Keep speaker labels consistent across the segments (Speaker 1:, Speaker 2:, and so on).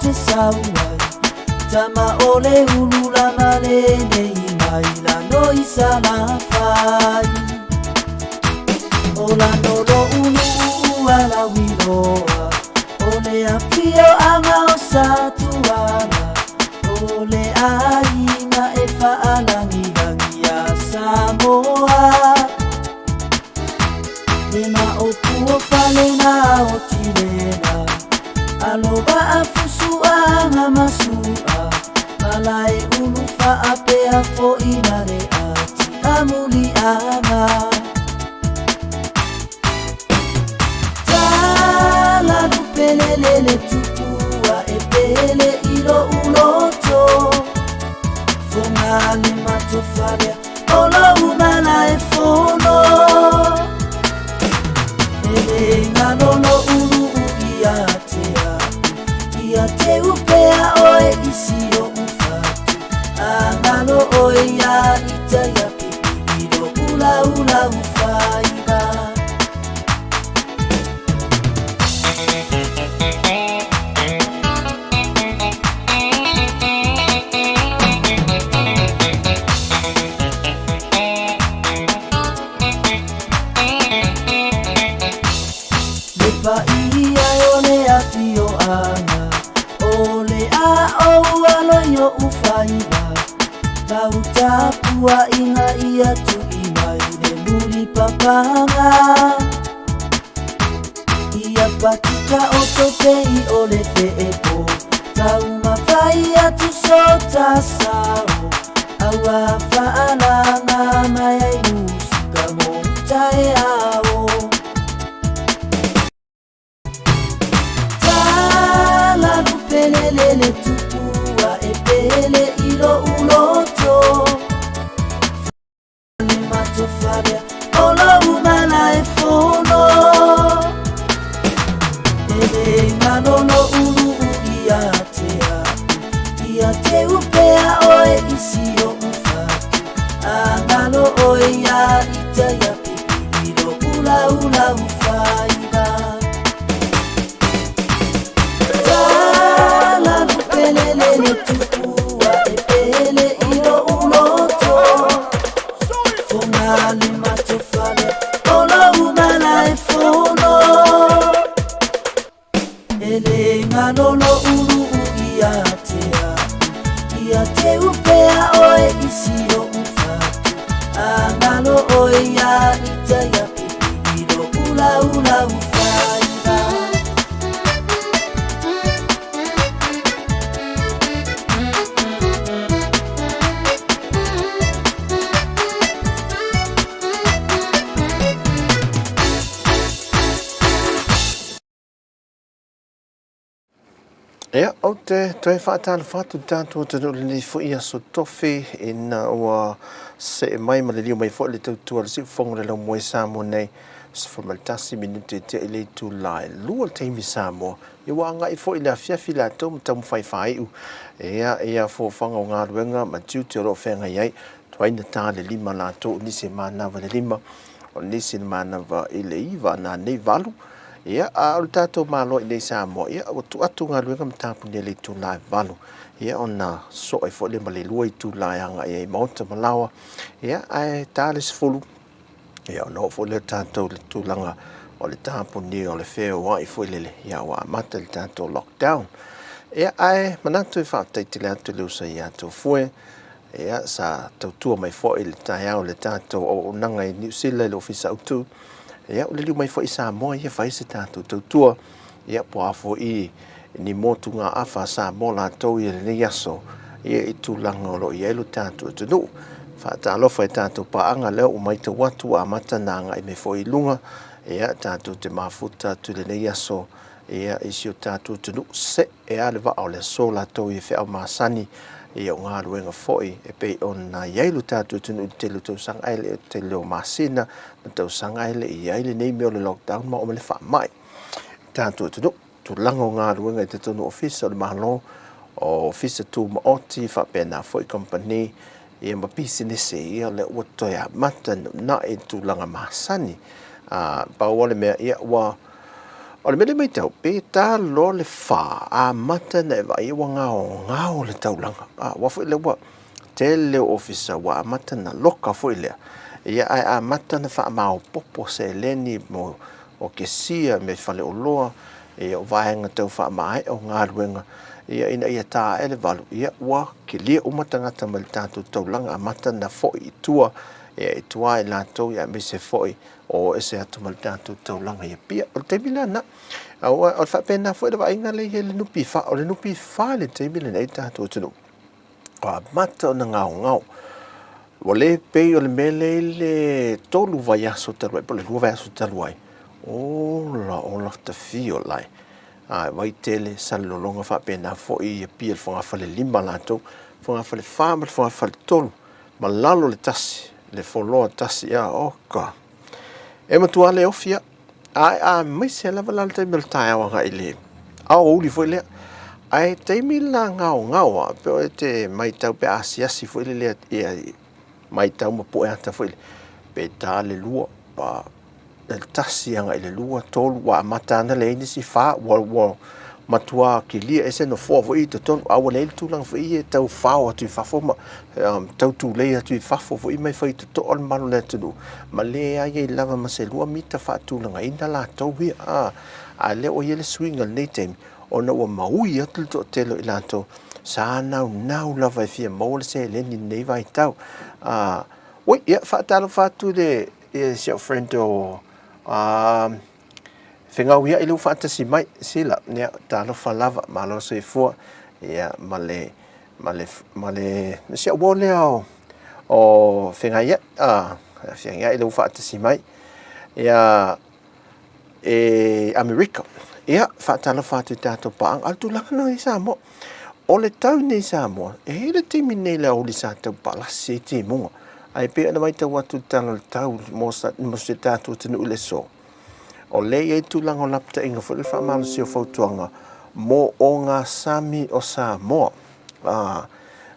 Speaker 1: te sau ai Tama o le ulu lama lenei mai lano i Salafai O lano lo'u nu'u ala wiloa O le afioaga o Satuala O le aiga e faalagilagi ia Samoa Le maopu o fale na o Tilena Alo vaa fusuaga ma su'a Malae ulu faapea fo'i na le ati amuliaga Tala lupelele tupua e pele i lo'u loto Foga le matofalea o lou mala e fono E le galolo uluu ia te au Ia te upea oe i si o'u fatu Agalo oe ia ita ia pipi i lo'u laulau faiva. Le paia o le afioaga O le a'ou alo i o'u faiva Lau tapua'iga ia tu'i mai le muli papaga Ia patika o tope i o le fe'epo Taumafai atu so tasao Aua fa'alaga mai ai musika mo taeao Tala lupelele tupua e pele i lo'u loto Le matofalea o lou mala e fono E le galolo uluu ia te au Ia te upea oe i si o'u fatu Agalo oe ia ita ia pipi i lo'u laulau faiva Tala lupelele tupua e pele i lo'u loto Foga le matofale o lou mala e fono E le galolo uluu ia te au Ia te upea oe i si o'u fatu Agalo oe ia ita ia pipi i lo'u laulau faiva.
Speaker 2: Ia, ou te toe faatalofa atu i tātou atunuu i lenei foi aso tofi ina ua see mai ma liliu mai foi le tautua le siufofoga o le laumua i Samoa nei, 11 minute tea i le itula e lua le taimi Samoa. Ia ua agai foi i le afiafi latou ma taumafai faaiu ia ia foafoaga o galuega ma tiute o lo o feagai ai. Tuai na tā le lima latou, o nisi e manava i le lima, o nisi e manava i le iva, nanei valu. Ia, a o le tatou Malo i nei Samoa, ia, ua tuu atu galuega ma tapunia i le itula e 8, ia, ona sosoo ai foi lea ma le 2 itula e agai ai i maota ma laoa, ia, ae ta le 10, ia, ona oo foi lea o tatou i le tulaga o le tapunia o le feoai foi lele, ia, ua amata le tatou lockdown. Ia, ae manatu e faafetai tele atu i le uso ia Tofue, ia, sa tautua mai foi i le taeao i le tatou auaunaga i Niu Sila i le Ofisa Autu, Ia, ua liliu mai foi i Samoa ia fai se tatou tautua. Ia, po o a foi ni motugaafa a Samoa latou ia i lenei aso, ia i tulaga o lo o i ai lo tatou atunuu. Faatalofa i tatou paaga lea ua matau atu ua amata ona agai mai foi i luga, ia, tatou te mafuta atu i lenei aso, ia, i si o tatou atunuu. Se E a le vaa o le aso latou i feau masani ia o galuega foi e pei ona i ai lo tatou atunuu i le tele o tausaga ae le tele o masina ma tausaga ae le i ai lenei mea o le lockdown ma oo mai le faamai tatou atunuu. Tulaga o galuega i totonu o ofisa o le Malo, o ofisa tumaoti faapena foi kamupani ia ma pisinese ia lea ua toe amata ona uunai i tulaga masani. Pau lava le mea ia ua. O le mea lea e matau, pe ta loa le fa, amata ona e vaai ua gaogao le taulaga. Aua foi lea ua tele o ofisa ua amata ona loka foi lea, ia ae amata ona faamaopoopo seleni mo okesia me faleoloa, ia o vaega tau faamaea o galuega, ia ina ia ta ae le 8, ia ua kilia uma tagata mai le tatou taulaga, amata ona foi i tua, ia i tua i latou, ia aemaise foi o ese atu ma le tatou taulaga i Apia. O le taimi lena, aua o le faapena foi le vaaiga lea i ai le NPF. O le NPF i le taimi lenei i le tatou atunuu, ua amata ona gaogao. Ua le pei o le mea lea i le 3 vaiaso talu ai, po o le 2 vaiaso talu ai, ola ola tafio lae. A, Vaitele, Salelologa faapena foi i Apia i le fogafale 5 latou, fogafale 4 ma le fogafale 3, ma lalo le tasi, le foloa tasi, a, oka. E matua le ofi a. Ae aemaise lava la le taimi o le taeao agai i le aoauli foi lea. Ae taimi la gaogao a, pe e te matau pe asiasi foi lele ia matau ma pue ata foi lele, pe ta le 2, pa, le 1 agai i le 2, 3, ua amata ana leai nisi 4, ua matua kilia ese nofoa foi i totonu, a ua leai le tulaga foi ia e tau fao atu i fafo ma tau tulei atu i fafo foi ma e fai totoa le mamalu o le atunuu, ma leai ai lava ma se 2 mita faatulagaina latou ia. A lea ua i ai le suiga i lenei taimi, ona ua maui atu le toatele o i latou sa naunau lava e fia maua le seleni i lenei vaitau. Ui, ia, faatalofa atu i le si au friend o Fegauiai lea ua faatasi mai, Sila, ia, talofa lava, malo soifua, ia, ma le, ma le, ma le, si au uo lea o, o Fegaiai, a, Fegaiai lea ua faatasi mai, ia, e Amerika. Ia, faatalofa atu i tatou paaga. A o le tulaga lena i Samoa. O le tau nei i Samoa, e i ai le taimi nei i le aoauli sa tau palasi ai timuga. Ae pei ona matau atu i le tala o le tau mo se tatou atunuu i le aso, o lea e i ai le tulaga o lapataiga foi le faamalosia o fautuaga mo ogasami o Samoa.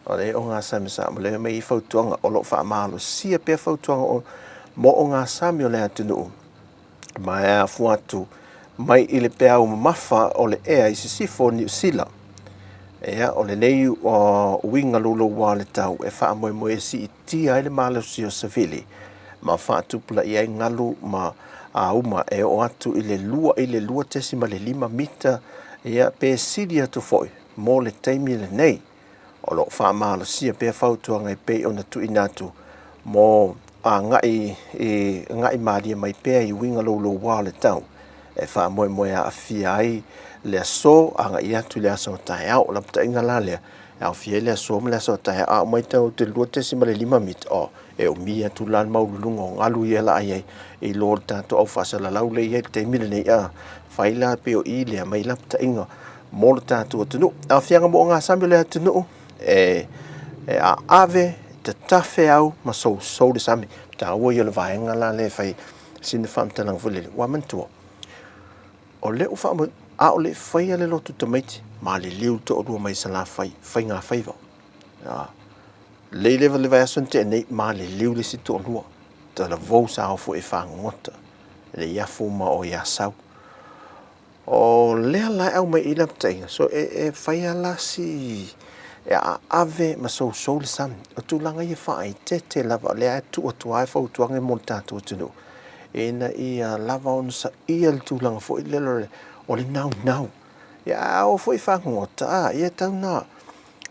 Speaker 2: O le ogasami o Samoa, lea e aumai ai fautuaga, o lo o faamalosia pea fautuaga mo ogasami o le atunuu ma e afua atu mai i le peau mamafa o le ea i sisifo o Niu Sila. Ia, o lenei uiga louloua o le tau e faamoemoe e siitia ai le malosi o savili ma faatupulaia ai galu ma auma e oo atu i le 2 i le 2.5 mita, ia, pe sili atu foi mo le taimi lenei. O lo o faamalosia pea fautuaga e pei ona tuuina atu mo agai i agai malie mai pea i uiga louloua o le tau e faamoemoe aafia ai le aso agai atu i le aso taeao. O lapataiga la lea e aofia ai le aso ma le aso taeao. A o matau atu i le 2.5 mita, oh, e umi atu la le maualuluga o galu ia la ai i lo le tatou au faasalalau lea i ai le taimi lenei. A fai la pei o i lea mai lapataiga mo le tatou atunuu. Aafiaga mo ogasami o le atunuu e aave, tatafe au ma sousou le sami. Taua ia o le vaega la lea e fai sina faamatalaga foi lele. Ua manatua, o lea ua faamoe, a o le i faia le lotu tamaiti, maliliu le toalua mai Salafai, faigafaiva. Lei leva le vaiaso na tea nei, maliliu le isi toalua. Talavou sa o foi e fagogota, le iafu ma o i Asau. O lea la e aumai i lapataiga, so e fai lava la si e aave ma sousou le sami. O tulaga ia faaeteete lava, o lea e tuu atu lava e fautuaga mo le tatou atunuu, ina ia lava onosaia le tulaga foi lea o le naunau. Ia a oo foi i fagogota, a, ia e tau ina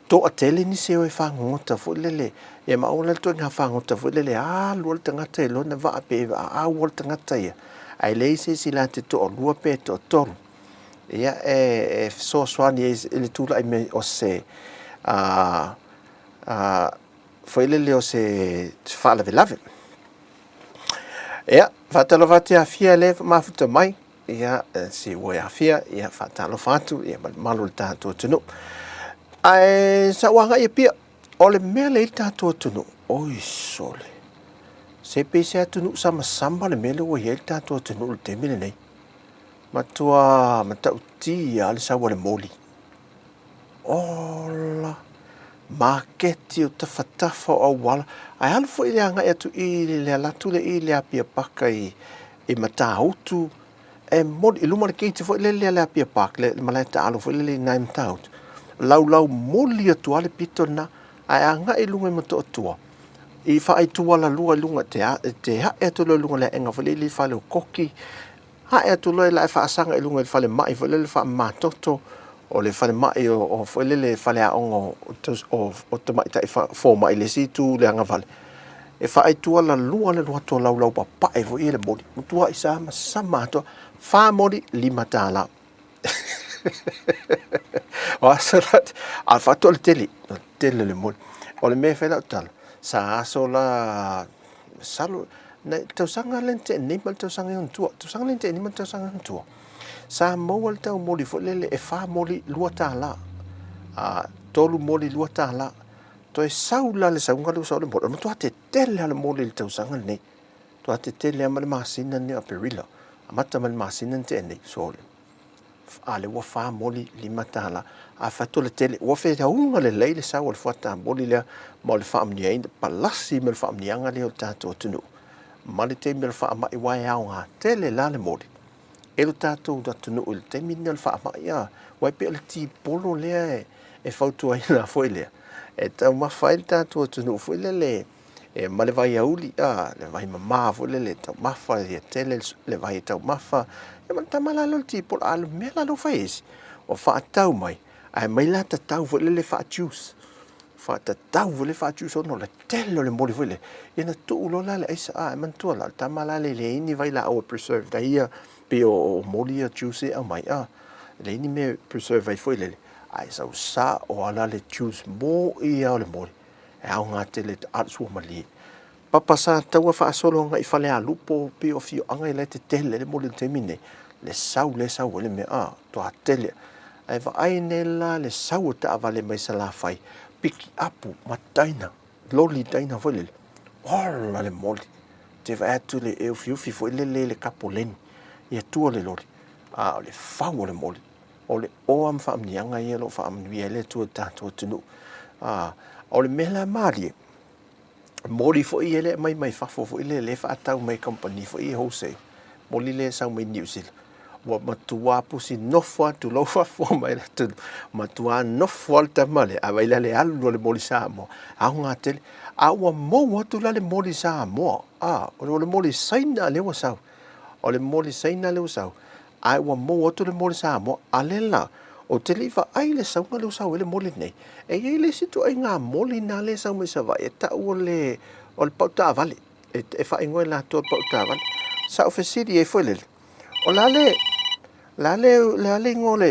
Speaker 2: toatele nisi e o e fagogota foi lele, ia ma aua la le ituaiga fagota foi lele e alu lava le tagata i lona vaa pe aau lava le tagata ia, ae leai se isi la te toalua pe toatolu ia e fesoasoani ai i le tulai mai o se foi lele o se faalavelave. Ia, faatalofa atu ia Fia lea e mafuta mai. Ia, si ua ia Fia, ia faatalofa atu, ia ma le mamalu o le tatou atunuu. Ae sa ou agai i Apia, o le mea lea i le tatou atunuu, oi sole, se pei se atunuu samasama le mea lea ua i ai le tatou atunuu i le taimi lenei. Matua matautia lava le sau a le moli. Ola! Maketi o tafatafa o auala, ae alu foi le agai atu i le ala atu lea i le Apia Paka i Matautu. E moli i luma o le keiti foi lele a le Apia Park, le malae taalo foi lele i ina i Matautu. Laulau moli atu lava le pito lena, ae agai i luga i Motootua, i faaitualalua i luga, te ae atu loa i luga o le aega foi lele i fale o Koki, ae atu loa e faasaga i luga i le falemai foi lele faamamatoto, o le falemai o foi lele faleaoga o tamaitai fomai i le isi itu i le agavale, e faaitualalua le alu atu o laulau papae foi ia i le moli, matuai samasama atoa, $4 moli, $5. O aso la, a faatoa le tele, o le tele o le moli. O le mea e fai lau tala, sa aso la, masalo, na, tausaga lea na tea nei ma le tausaga i ona tua, tausaga lea na tea nei ma le tausaga i ona tua, sa maua le tau moli foi lele e $4 moli $2, a, $3 moli $2. Toe sau la le sauga lea ua sau le moli, o le matua tetele lava o le moli i le tausaga lenei. Matua tetele lava ma le masina lenei o Aperila, amata mai le masina na tea nei, sole. A lea ua $4 moli $5. A fai atu o le tele, ua feauga lelei le sau o le fuata moli lea ma o le faamanuiaina, palasi mai le faamanuiaga lea o le tatou atunuu. Ma le taimi o le faamai, aua e aoga tele la le moli e lo tatou atunuu i le taimi lenei o le faamai, a, aua e pei o le tipolo lea e fautuaina foi lea, e taumafa ai le tatou atunuu foi lele e ma le vaiauli, a, le vai mama foi lele e taumafa, ia tele le vai e taumafa, ia ma le tama la lea o le tipolo. A o le mea la lea ua fai e isi, ua faatau mai, ae aumai la tatau foi lele faa-juice, faatatau foi lele faa-juice ona o le tele o le moli foi lele, ia na tuu loa la le aisa, a, e manatua la, o le tama la lea e leai ni vailaau e preserve ai ia, pei o moli ia juice e aumai, a, e leai ni mea e preserve ai foi lele, ae sau sao lava la le juice moi lava o le moli. E aoga tele a le suamalie. Papa sa taua faasolo agai i Falealupo pei o afioaga ia la e tetele le moli i le taimi nei, le sau lea e sau ai le mea, a, toa tele. Ae vaai nei la le sau o taavale mai Salafai, pikiapu ma taina, loli taina foi lele, ola le moli. Te vaai atu le e ufiufi foi lele i le kapoleni ia tua le loli, a o le fau o le moli. O le oa ma faamanuiaga ia o lo o faamanuia ai le Atua i le tatou atunuu. A, o le mea la malie, moli foi ia lea e aumai mai fafo foi lea, lea e faatau mai e kamupani foi ia wholesale, moli lea e sau mai Niu Sila, ua matua pusi nofo atu lou fafo mai le atunuu, matua nofo lava le tama lea, a vaai la le alu a le moli Samoa, aoga tele. A ua mou atu la le moli Samoa, a, o le moli Saina lea ua sau, o le moli Saina lea ua sau, Ae ua mou atu le moli Samoa, a lea la, ou te le i vaai i le sauga lea ua sau ai le moli lenei. E i ai le isi ituaiga moli na lea e sau mai Savaii e tau o le, o le pau taavale, e, e faaigoa e latou o le pau taavale. Sa ou fesili ai foi lele, o le a le, le a le, le a le igoa o le,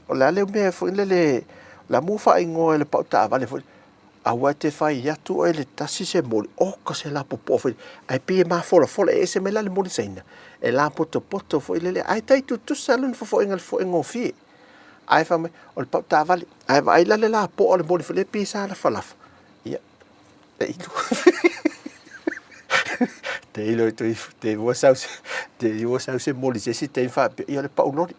Speaker 2: o le a le mea foi lele, o le a mea ua faaigoa i le pau taavale foi lele. Aua e te fai atu oe le tasi se moli, oka se lapopoa foi, ae pei e mafolafola, e ese mai la le moli Saina, e lapotopoto foi lele, ae tai tutusa lona fofoega i le fofoega gofie. Ae fai mai, o le pau taavale, ae vaai la le lapoa o le moli foi lele pei sa lafalafa, ia, te iloa. Te iloa te te ua sau se, te ua sau se moli se isi taimi faapea, ia o le pau loli.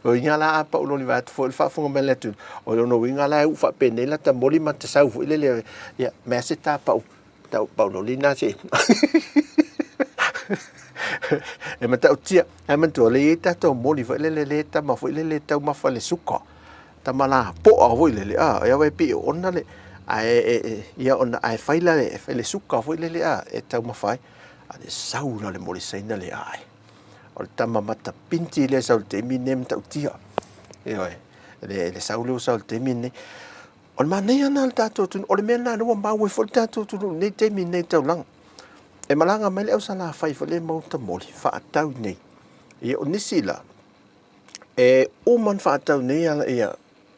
Speaker 2: O uiga la a pau loli vaeatu foi le faafofoga mai a le atunuu, o lona uiga la e uu faapenei lata moli ma ta sau foi lele, ia, mea se ta pau, tau pau loli na se. E matautia, ae manatua lea e i ai tatou moli foi lele lea e tama foi lele e taumafa le suka, tama lapoa foi lele, a, e aua e pei e ona le, ae, e, e, ia ona, ae fai la, e fai le suka foi lele, a, e taumafa ai. A le sau la le moli Saina lea, ai. O le tama mata pinti lea e sau i le taimi lenei e matautia. Ioe, le, le sau lea ua sau i le taimi lenei. O le manaia lena o le tatou atunuu, o le mea lena ua mau ai foi le tatou atunuu i lenei taimi i lenei taulaga. E malaga mai le au Salafai foi lea e maua tamoli, faatau i inei. Ia, o nisi la, e uma ona faatau nei ia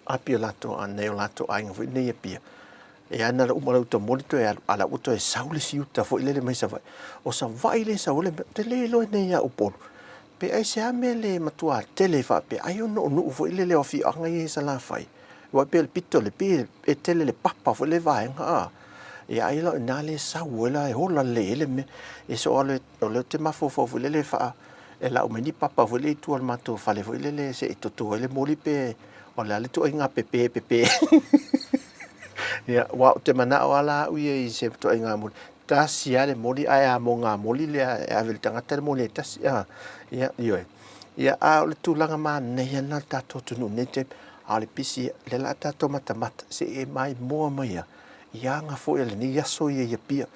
Speaker 2: Apia latou a nei o latou aiga foi nei Apia. E ana la uma lau tamoli toe alu, a la ua toe sau le isi uta foi lele mai Savaii. O Savaii lea e sau ai le mea, ou te le iloa nei ia Upolu, pe aisea mea le matua tele faapea, ai ona o nuu foi lele o afioaga ia i Salafai, aua e pei o le pito o le pei e tele le papa foi lea vaega a. Ia ai la o i ina lea e sau ai la e ola lelei ai le mea. E so o lea ou te mafaufau foi lele e faa, e lau mai ni papa foi lea i tua o le matou fale foi lele se i toto ai le moli pe o le a le ituaiga pepe e pepe ai. Ia, aua ou te manao lava la au ia i se ituaiga moli. Tasi lava le moli ae a mogamoli lea e ave i le tagata le moli e tasi, a, ia, ioe. Ia, a o le tulaga manaia lena o le tatou atunuu i lenei taimi, a o le pisi, lea o le a tatou matamata se i e maimoa mai lava i aga foi a lenei aso ia i Apia,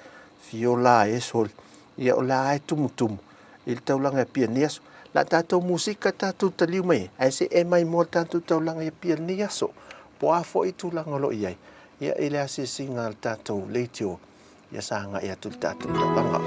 Speaker 2: fiola e soli, ia o la e tumutumu i le taulaga i Apia i lenei aso. O le a tatou musika tatou taliu mai ai, ae se i e maimoa i le tatou taulaga i Apia i lenei aso, po o a foi tulaga o lo o i ai, ia i le asiasiga a le tatou leitio ia sa agai atu i le tatou taulaga.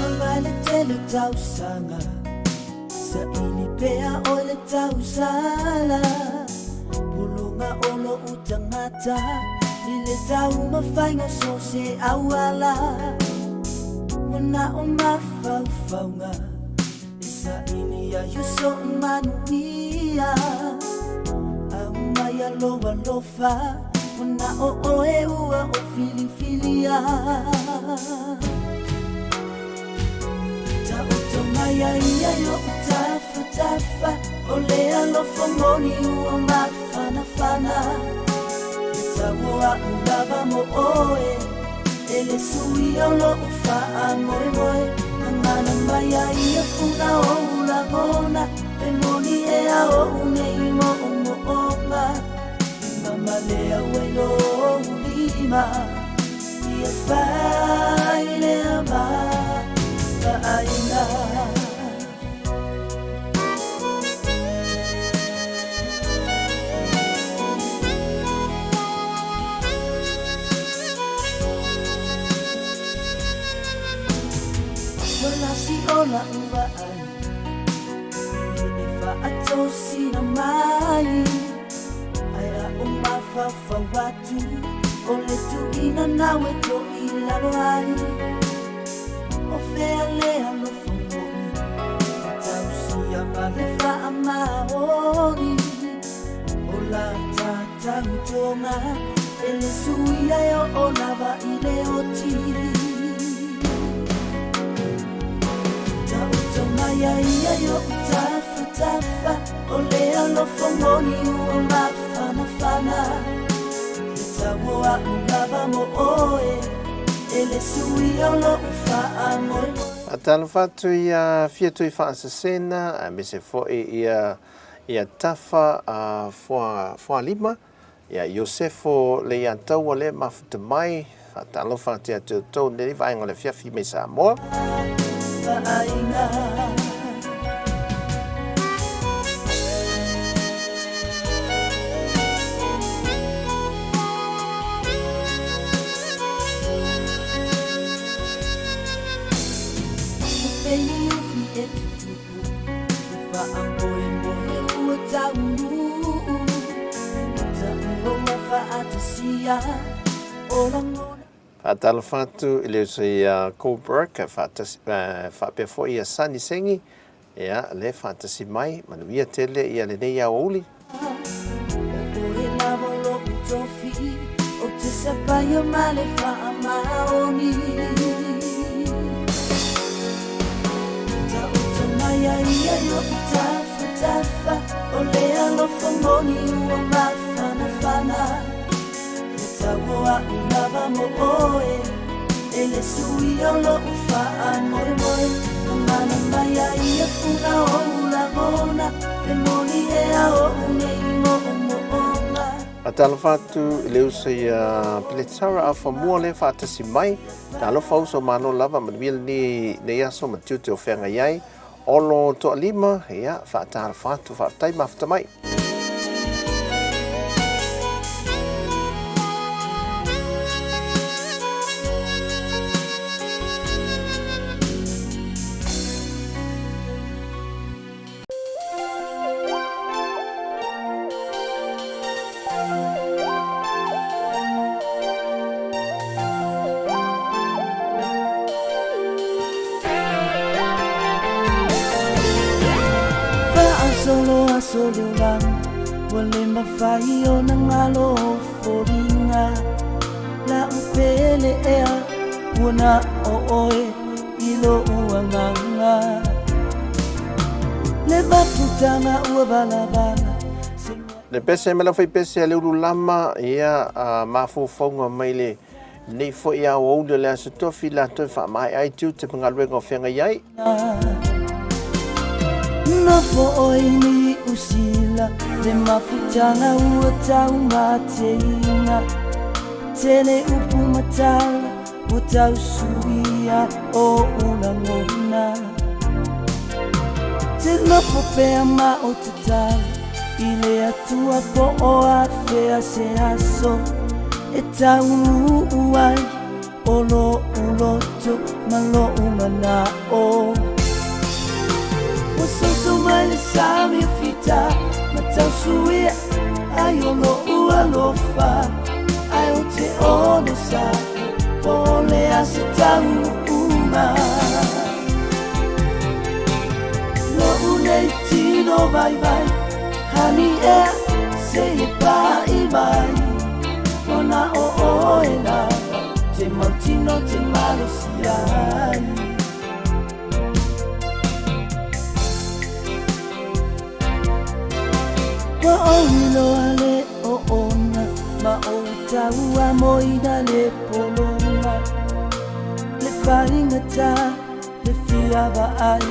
Speaker 1: Mavae le tele o tausaga Saili pea oe le tausala Pulunga o lou tagata I le taumafaiga so se auala Manao mafaufauga E saili ai o sou manuia Aumai lou alofa Manao oe ua ou filifilia Taoto mai a ia i ou tafatafa O le alofa moni ua mafanafana E tauoa'u lava mo oe E le suia o lo'u faamoemoe Gagana mai a ia funa ou lagona E moni ea o'u nei mo'omo'oga I mamalea ai lou lima Ia fai lea ma vaaiga. Ua lasi o la'u vaai E fa'atosina mai Ae a'u mafaufau atu O le tuuina nau e to'ilalo ai O fea le alofa moni E tausia ma le fa'amaoni O la tatautoga E le suia e o'o lava i le oti Taoto mai a ia i o'u tafatafa O le alofa moni ua mafanafana E tauoa'u lava mo oe E le suia o lo'u faamoemoe.
Speaker 2: Faatalofa atu ia Fiatui Faasasena aemaise foi ia ia Tafa Fualima, ia Iosefo Leiataua lea mafuta mai. Faatalofa atu ia te outou i lenei vaega o le afiafi mai Samoa. Faatalofa atu i le uso ia Cole Burke, faapea foi ia Sunny Sengi, ia le faatasi mai, manuia tele ia lenei aoauli. Faatalofa atu i le uso ia Peletara Afamua lea faatasi mai. Talofa uso malo lava manuia lenei aso ma tiute o feagai ai. Olo Toalima, ia, faatalofa atu, faafetai mafuta mai.
Speaker 1: Faasolo aso le olaga Ua le mafai ona galo ou foliga. La'u pele ea ua na o ʻoe i lo'u agaga Le mafutaga ua valavala se
Speaker 2: Le pese ma le aufaipese a le ulu lama, ia, a mafaufauga mai le nei foi aoauli o le Aso Tofi latou e faamaea ai tiute ma galuega o feagai ai.
Speaker 1: Nofo ʻoe i Niu Sila Le mafutaga ua taumateina Tele upu ma tala ua tausuia oʻu lagona Te nofo pea ma o tatalo i le Atua po o afea se aso e taunuu ai O lo'u loto ma lo'u mana'o Ua soso mai le sami o fita Ma tausuia ai o lo'u alofa Ae ou te onosai po o le a se taunuuga Lo'u nei tino vaivai Honey ea se i pa'i mai Ua na o ʻoe lava Te mautino te malosi ai Ua ou iloa le oona Ma ou tauamoina le pologa Le faigata le fia vaai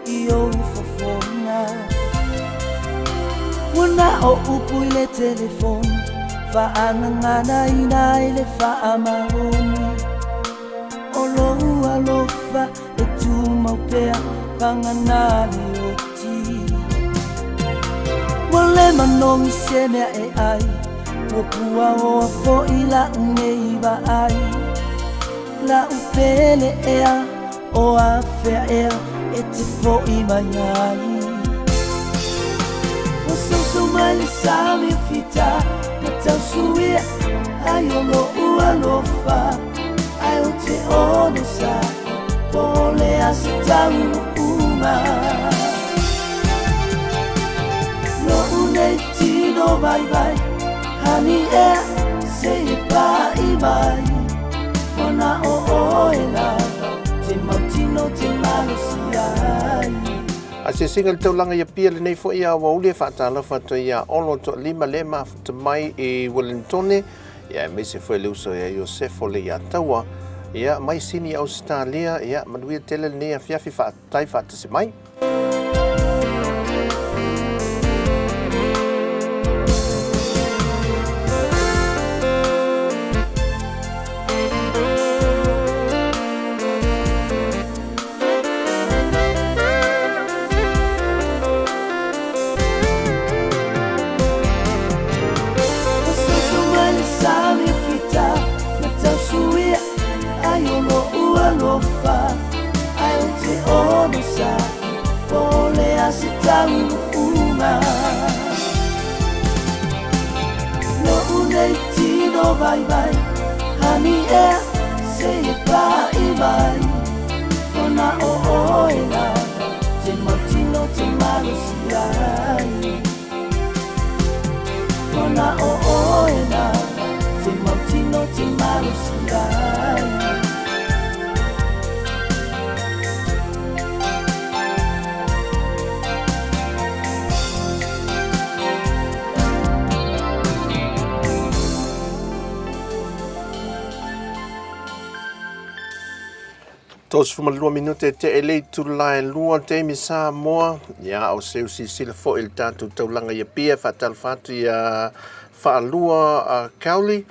Speaker 1: i ou fofoga Ua na o upu i le telefoni Faagaganaina ai le faamaoni O lou alofa e tumau pea Vagana le oti Ua le manogi se mea e ai Ua puaoa foi la'u nei vaai La'u pele ea O afea ea e te fo'i mai ai Ua soso mai le sami o fita Ma tausuia ai o lo'u alofa Ae ou te onosai po o le a se taunuuga Lo'u nei tino vaivai Honey ea se i pa'i mai Ua na o ʻoe lava Te mautino te malosi ai.
Speaker 2: Asiasiga i le taulaga i Apia lenei foi aoauli e faatalofa atu ai ia Olo Toalima le mafuta mai i Wellingtone ia aemaise foi le uso ia Iosefo Leiataua ia mai Sini Ausetalia ia manuia tele lenei afiafi faafetai faatasi mai. 32 minute te e lei tulae lua taimi Samoa. Ia, o seu silasila foi i le tatou taulaga i Apia, faatalofa atu ia Faalua Kauli,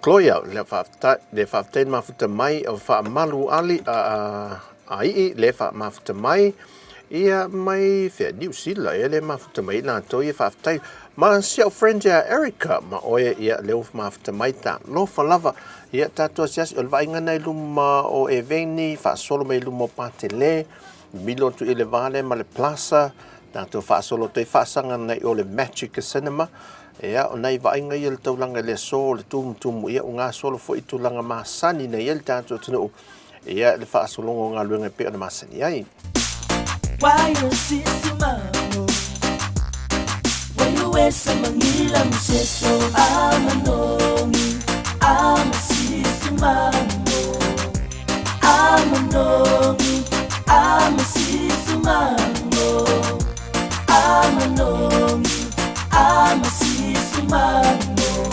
Speaker 2: Chloe, le faafetai, le faafetai le mafuta mai o Faamalu Ali a Ii, le faamafuta mai ia mai fea Niu Sila ea le mafuta mai latou ia faafetai ma si au friend ia Erica ma oe ia le ua mafuta mai talofa lava ia tatou asiasi o le vaaiga na i luma o Eveni faasolo mai luma o Patele milo atu i le vale ma le Plaza tatou faasolo atu ai faasaga nai o le Magic Cinema ia o nai vaaiga ia le taulaga i le aso o le tumutumu ia ua gasolo foi i tulaga masani na i ai le tatou atunuu ia le faasologa o galuega e pei ona masani ai.
Speaker 1: Wayuwesa mangila museso amanongi amasisumango amanongi amasisumango amanongi amasisumango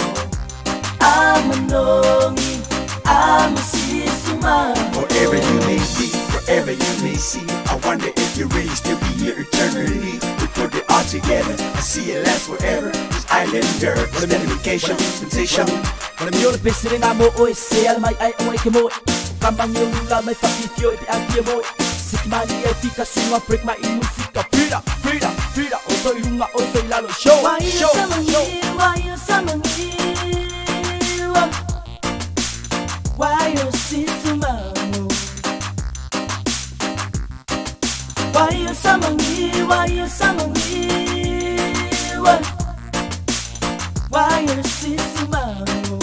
Speaker 1: amanongi amasisumango.
Speaker 3: Wherever you may be, wherever you may see, I wonder if you really still be here eternally. We put it all together and see it last forever. This islander, this dedication, sensation.
Speaker 1: Mio le pesere ngā mō oe, se ala mai ai oe ke moe. Ka mangi o lula mai whakitio e pe a moe. Siki mani e fika sunga break mai i musika. Pira, pira, pira, o so i lunga, o so i lalo. Show, show, show. Wayo sisumano Wayo samangi, wayo samangi Wayo sisumano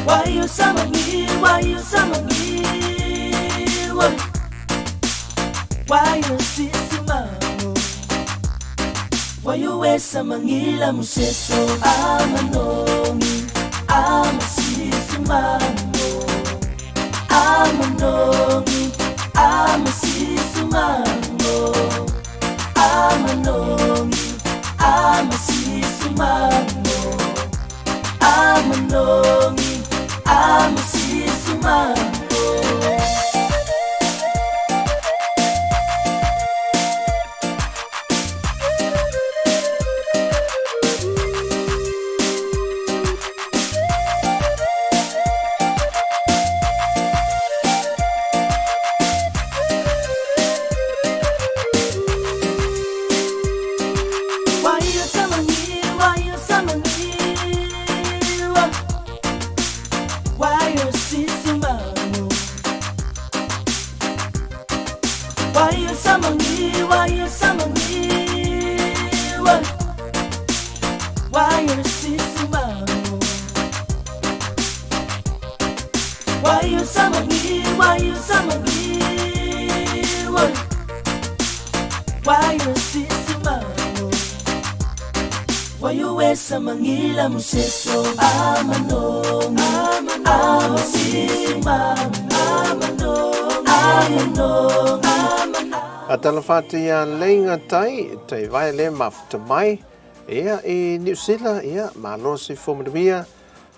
Speaker 1: Wayo samangi, wayo samangi Wayo sisumano Wayo mangila museso amanongi amasisumango amanongi amasisumango amanongi amasisumango amanongi amasisumango. Wayo samangi, wayo samangi, wayo sisumano. Wayo samangi, wayo samangi, wayo sisumano. Wayo samangi, wayo samangi, wayo sisumano. Wayo mangila museso amanongi amasisumano amanongi amanongi.
Speaker 2: Faatalofa atu ia Leiga Tai, tai vae le mafuta mai, ia i Niu Sila, ia, malo le soifua manuia,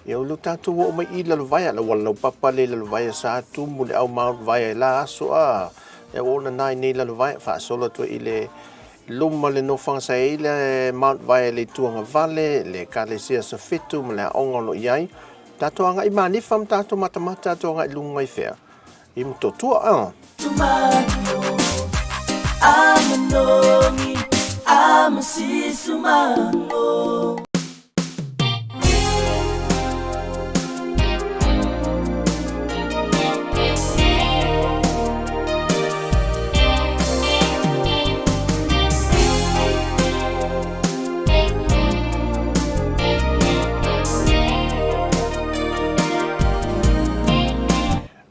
Speaker 2: ia ulu tatou oo mai i Lalovaea, la ua laupapa le Lalovaea sa tumu le au Mount Vaea i la aso a, ia ua ona nai nei Lalovaea, faasolo atu ai i le luma le nofoaga sa i ai le Mount Vaea i le itu agavale, le Ekalesia Safetu ma le aoga o lo o i ai, tatou agai i Manifa ma tatou matamata atu agai i luga i fea? I Motootua a.
Speaker 1: Tumano, amanongi, amasisumango.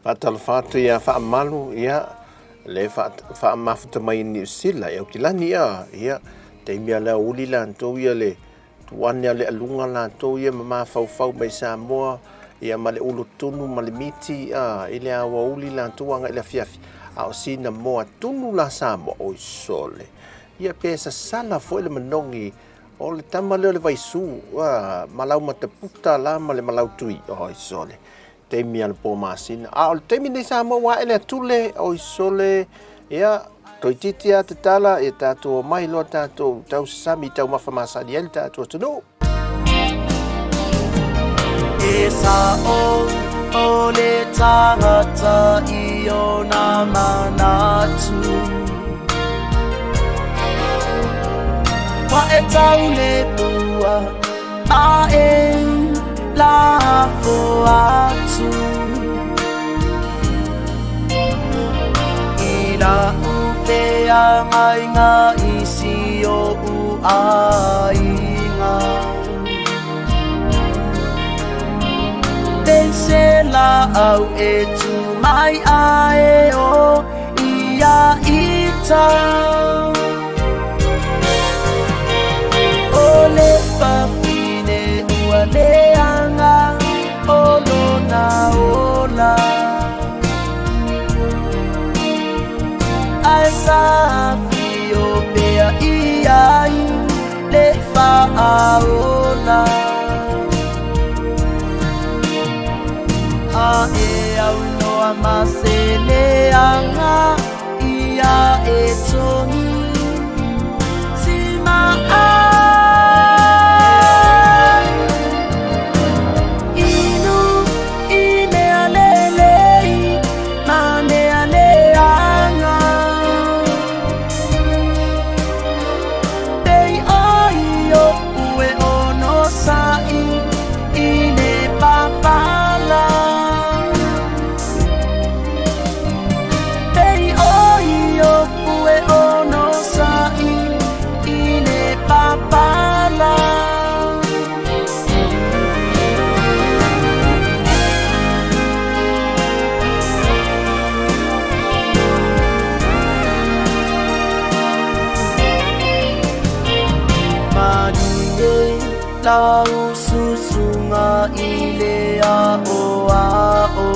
Speaker 2: Faatalofa atu ia Faamalu, ia, le faamafuta mai i Niu Sila, e Aukilani, ia, ia, taimi a le aouli latou ia le tuane a le aluga latou ia ma mafaufau mai Samoa, ia ma le ulutunu ma le miti, a, i le aoauli latou agai i le afiafi, a o sina moa tunu la Samoa, oi sole, ia pe sasala foi le manogi o le tama lea o le Vaisu, a, ma lau mataputa la ma le malautui, oi sole. Taimi a le po masina. A o le taimi nei Samoa ua ae le atule, oi sole, ia, toeitiiti a tatala, ia tatou omai loa tatou tausasami i taumafa masani ai le tatou atunuu.
Speaker 1: E sao o le tangata i ona manatu. Wa e tau le pua a e lafo atu. I la ufea ngai ngā isi o u aiga. Te se la au e tu mai ae o ia ita. Ae sa afio pea i ai le faaola. A e aunoa ma se leaga ia e togi sima ai. Inu i mea lelei ma mea leaga. Pei oi oʻu e onosaʻi i le papala. Pei oi oʻu e onosaʻi i le papala. Malie lau susuga i le aʻoaʻo.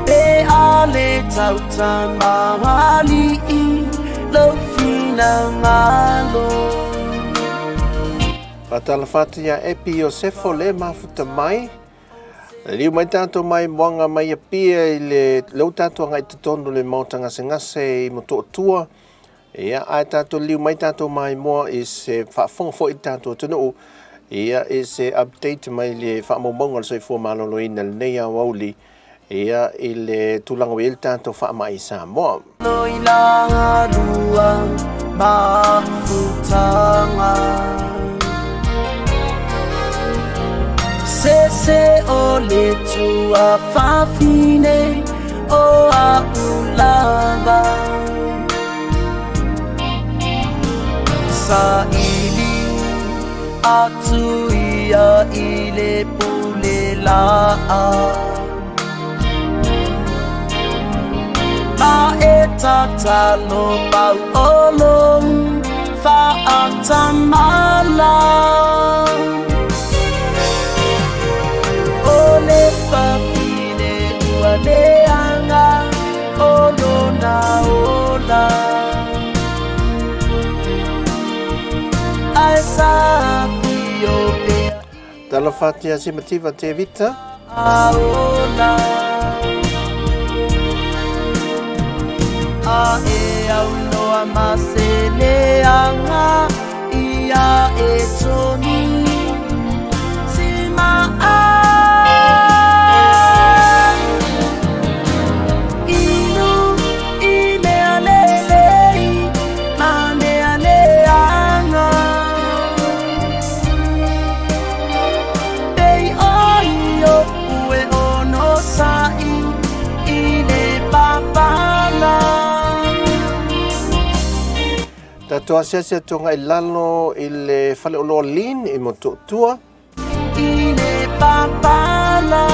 Speaker 1: Pe a le tautamalii lou finagalo.
Speaker 2: Faatalofa atu ia Epi Iosefo le mafuta mai. Liliu mai tatou mai moaga mai Apia i le lou tatou agai totonu le maota gasegase i Motootua. Ia, ae tatou liliu mai tatou maimoa i se faafofoga foi i le tatou atunuu, ia, i se update mai le faamaumauga o le soifua maloloina i lenei aoauli, ia, i le tulaga ua i ai le tatou faamai i Samoa.
Speaker 1: Loi lalua mafutaga. Se o le tuafafine o a'u lava. Saili atu ia i le pule laa. Ma e tatalo pau o lou faatamala. O le fafine ua leaga o lona ola. Ae sa afio pea
Speaker 2: Talofa atu ia Simativa Tevita.
Speaker 1: Aola. A e aunoa ma se leaga ia e togi sima ai. Inu i mea lelei ma mea leaga. Pei oi oʻu e onosaʻi i le papala.
Speaker 2: Tatou asiasi atu agai lalo i le faleoloa Lean i Motootua.
Speaker 1: I le papala.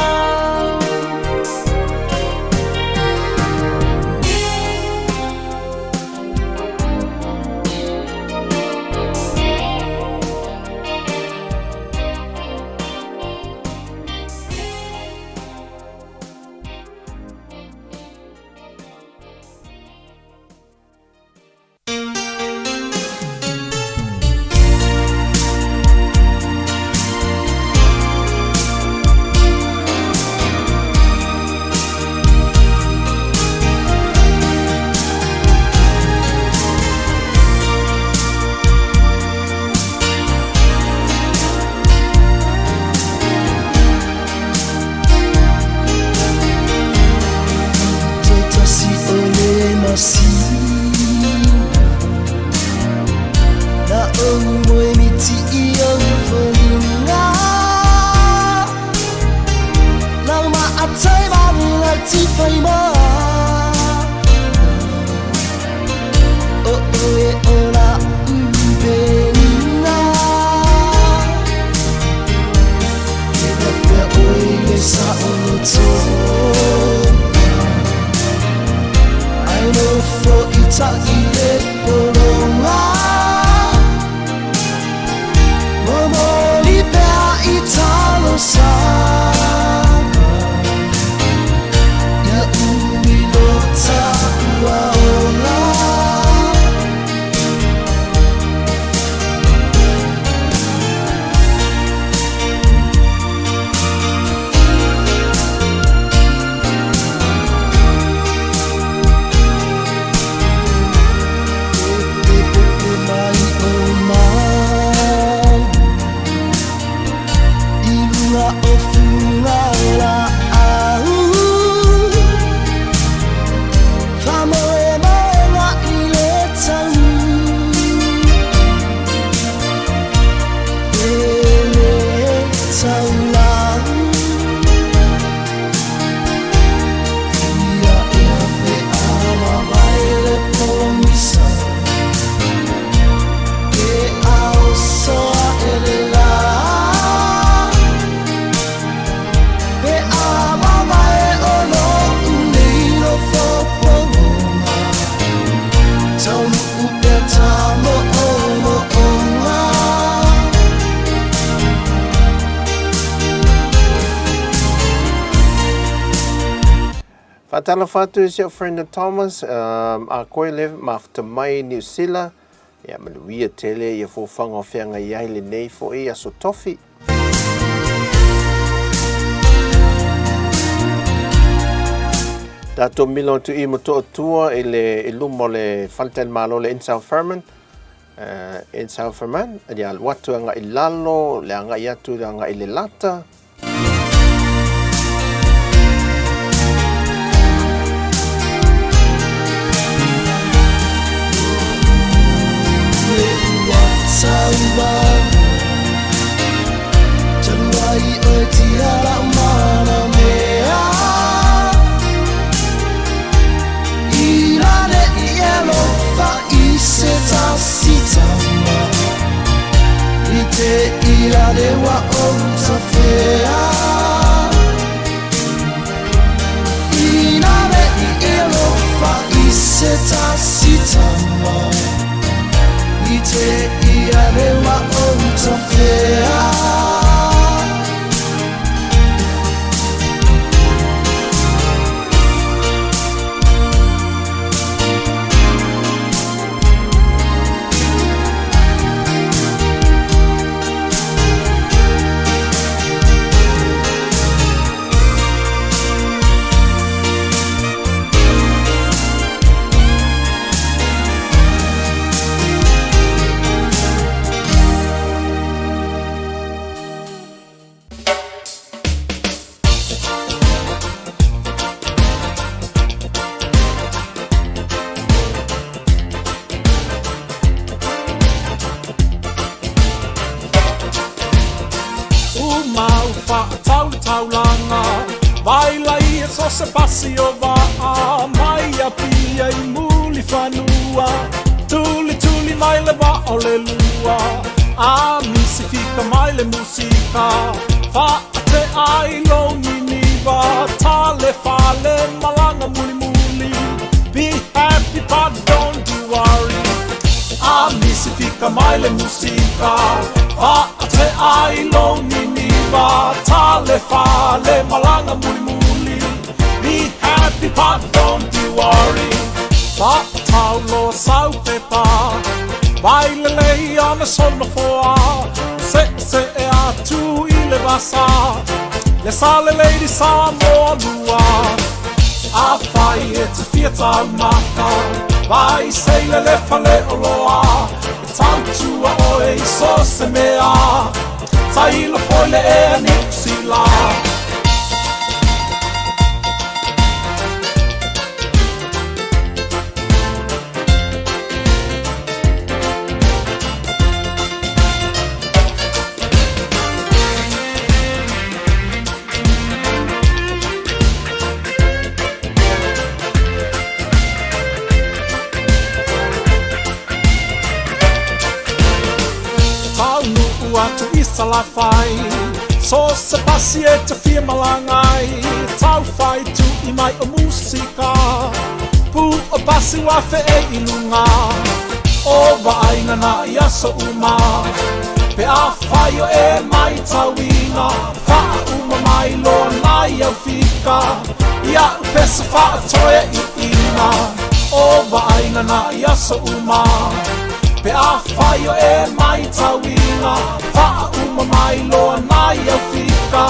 Speaker 1: Tasi o le masina na ou moe miti i ou foliga lau maatai valu lau tifaima o oe o la upenina e papea oe i le saoloto. Ai nofo
Speaker 2: Faatalofa atu i si ou friend Thomas, a koe le mafuta mai Niu Sila, ia manuia tele ia fuafuaga o feagai ai lenei foi aso tofi. Tatou milo atu i Motootua i le i luma o le faletalimalo le Insel Furman. Insel Furman, ia alu atu agai i lalo, le agai atu le agai i le lata.
Speaker 4: Mau whaatau le taulaga Vailai e so se pasi o vaa Mai a pia i muli fanua Tuli tuli mai le vaa o le lua A misi fika mai le musika Whaate ai lo niniva Tale fale malanga muli muli Be happy but don't you worry A misi fika mai le musika Whaate ai lo niniva Tale fale malanga muli muli Be happy but don't you worry Whaatau lo sau pepa Vai lelei ana sona foa Se se e atu i le vasa Le sa le lady sa moa lua A fai e te fia tau mata Vai seile le fale o loa E tautua oe i so se mea Tailo foi le ea Niu Sila. Taunuu atu i Salafai So se pasi e te fia malanga ai Tau whai tu i mai o musika Pu o pasi wa fe e i lunga O vaaiga na i aso uma Pe a whai o e mai tauina Whaauma mai loa nai au fika I au pesa whaatoe i ina O vaaiga na i aso uma Pe a whai o e mai tauina Whaauma mai loa nai au fika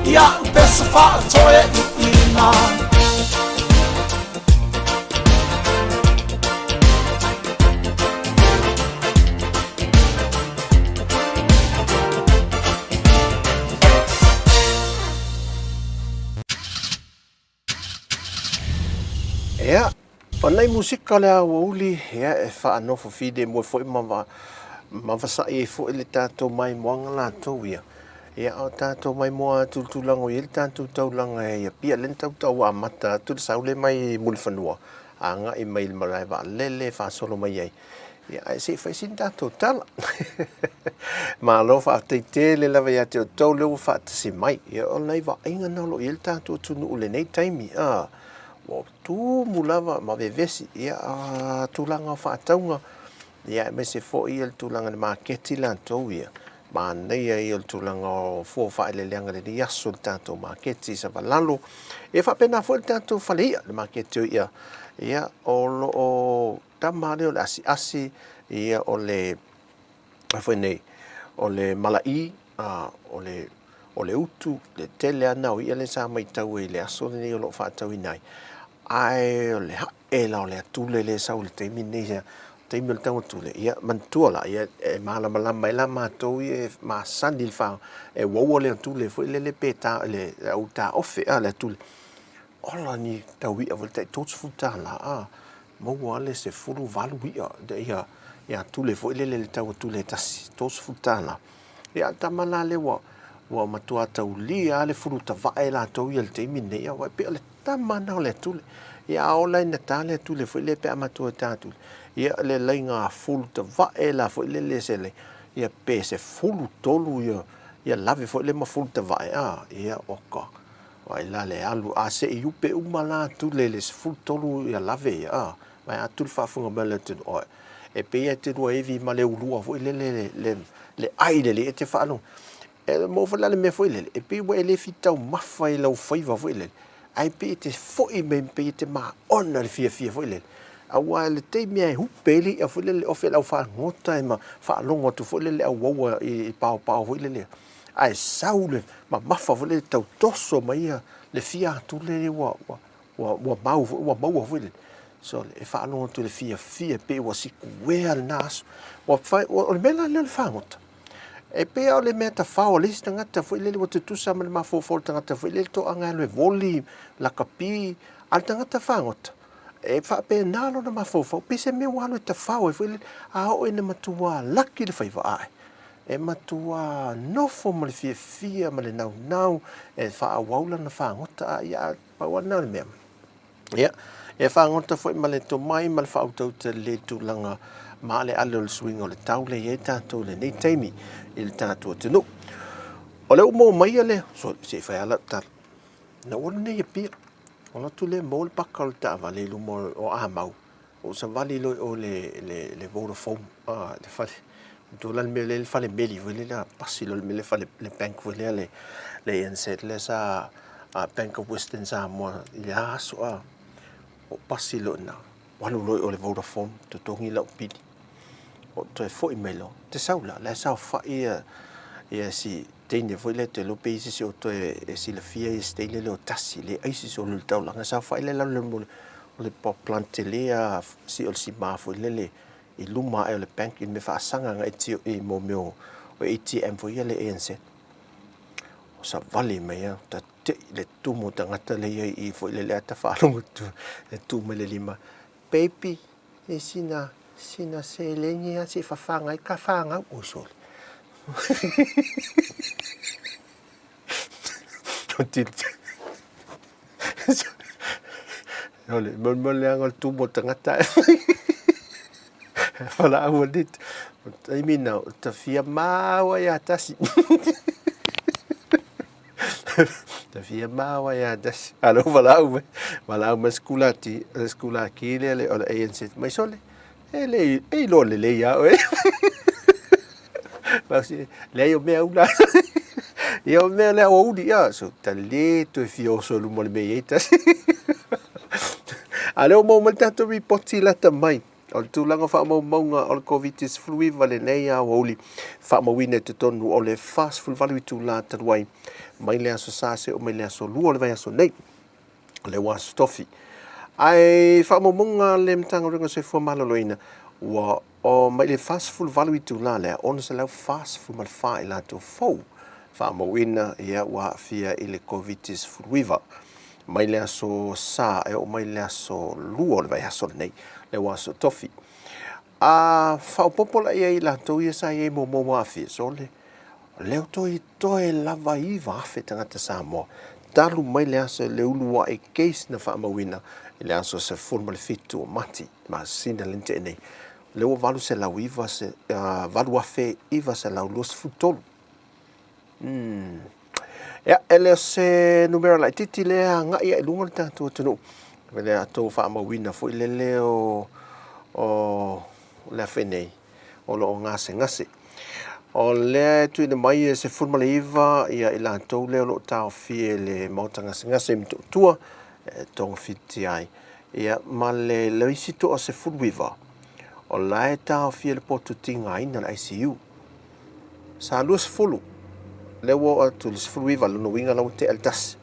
Speaker 4: I au pesa whaatoe i ina.
Speaker 2: Ea, o nai musika le aoauli, ea, e whaanofo fide moe foi ma wa, ma vasai ai foi le tātou maimoaga latou ia. Ia, o tātou maimoa tulutulago i ai le tātou taulaga e ia pia le na tautau amata atu le saule mai Mulifanua, agai mai i le malae vaalele faasolo mai ai. Ia, ae se i fai sina tatou tala. Malo faafetai tele lava ia te outou lea ua faatasi mai. Ia, o nai vaaiga na o lo o i ai le tatou atunuu i lenei taimi, a, ua tumu lava ma vevesi, ia, a, tulaga o faatauga, ia, aemaise foi le tulaga i le maketi latou ia. Manaia ia o le tulaga o fua o faaeleeleaga i lenei aso i le tatou maketi i Savalalo. Ia faapena foi le tatou fale i'a, le maketi o i'a, ia o lo o tama lea o le asiasi, ia o le a foi nei, o le mala'i, a, o le o le utu, le tele lava na o i'a lea sa matau ai i le aso lenei o lo o faatauina ai. Ae o le hae la o le atule lea e sau i le taimi lenei, ia, taimi o le tau atule, ia, manatua la, ia, e malamalama ai la matou ia e masani i le fa, e uaua le atule foi lele pe ta, le au taofe, a, le atule. Ola ni tau i'a foi le tai $30, a, maua lava le 18 i'a, ia, ia atule foi lele le tau atule e tasi, $30. Ia, a tama la lea ua, ua matua taulia lava le fulutavae latou ia i le taimi lenei, ia, e pei o le tama na o le atule. Ia a ola ina ta le atule foi lea pe a matua e ta atule, ia le laiga fulutavae la foi lele se le, ia pe 13 ia, ia lave foi lea ma fulutavae, a, ia oka. Vaai la le alu, a se i upe uma la atule le 13 ia lave ia, a, vae atu le faafofoga mai a le atunuu, oe, e pei lava e te lua evi ma le ulua foi lele le, le, le ai lelei e te faalogo. E maua foi la le mea foi lele, e pei ua e le fia taumafa i lau faiva foi lele, ae pei e te foi mai pei e te maona le fiafia foi lele. Aua i le taimi e hupe ai le i'a foi lele ofe i le au fagota e ma faalogo atu foi lele le auaua i paopao foi lele, ae sau le mamafa foi lele tau toso mai ia le fia atu lele ua, ua, ua, ua mau foi, ua maua foi lele. So, e faalogo atu i le fiafia pei ua sikuea lena aso. Ua fai, o le mea la lea o le fagota. E pei lava o le mea tafao a le isi tagata foi lele ua tutusa ma le mafaufau o le tagata foi lele toaga e alu e voli, lakapi, a o le tagata fagota, e faapena lona mafaufau, pei se mea ua alu e tafao ai foi lele, a oo ina matua laki le faiva ae, e matua nofo ma le fiafia ma le naunau e faaauau lana fagota, a ia, pau lava lena o le mea. Ia, e fagota foi ma le tomai ma le faautauta lelei i tulaga maaleale o le suiga o le tau lea e i ai tatou i lenei taimi i le tatou atunuu. O lea ua maua mai le, sorry, se i fai lava lau tala. Na ou alu nei i Apia, alu atu lea maua le paka o le taavale i luma o Amau, Ou savali loa i o le, le, le Vodafone, ah, le fale, matua la le mea lea le fale meli foi lea, pasi loa le mea le fale, le bank foi lea le, le ANZ lea sa, uh, Bank of Western Samoa i le aso, ah, ou pasi loa i ina, alu loa i o le Vodafone, totogi lau pili. Ou toe foi mai loa, te sau la, la e saofai ia, ia si teine foi lea te iloa pe i ai se isi o toe e silafia ia si teine lea o Tasi, le ai se isi o alu i le taulaga, saofai la i lalo o le o le pot plant tele a si o le sima foi lele i luma ae o le bank i le mea faasaga agai ti i mo mea o ATM foi ia le ANZ. O savali mai a ta tei le tumu tagata le ia i foi lele a ta faalogo atu e tu mai le lima. Baby, e sina sina seleni a se i fafaga ai ka fanau. Oi sole. O le mea leaga o le tumu o le tagata e valaau a nit. O le taimi na, o ta fia maua ia tasi. Ta fia maua ia tasi. A lea ua valaau mai, valaau mai le sikulaki lea o le ANC mai sole. E le, e iloa lelei ia oe. Leai o mea ula. Ia o mea lea o uli, ia, so ta le toe fia oso i luma o le mea i ai tasi. A lea ua maua mai le tatou ripoti lata mai o le tulaga o faamaumauga o le Koviti-19 lenei aoauli faamauina i totonu o le 48 itula talu ai mai le aso Sa seia oo mai le aso Lua o le vaiaso nei. O lea ua aso Tofi. Ae faamaumauga a le Matagaluega o Soifua Maloloina, ua o mai le 48 itula lea, 644 i latou fou faamauina ia ua aafia i le Koviti-19. Mai le aso Sa e oo mai le aso Lua o le vaiaso lenei, lea ua aso Tofi. A faaopoopo la i ai i latou ia sa i ai muamua ua aafia, sole, lea ua toe lava 9,000 tagata Samoa talu mai le aso le uluai case na faamauina i le aso 17 o Mati, masina lea na tea nei. Lea ua 8,923. Ia, e le o se numera laitiiti lea e agai ai i luga le tatou atunuu. O le a faamauina foi le leo o le afe nei o lo o gasegase. O lea e tuuina mai e 19 ia i latou lea o lo o taofia i le Maota Gasegase i Motootua e togafiti ai. Ia, ma le le isi toa 19, o la e taofia i le potu tigaina le ICU. Sa 20, lea ua oo atu i le 19, lona uiga la ua tea le tasi.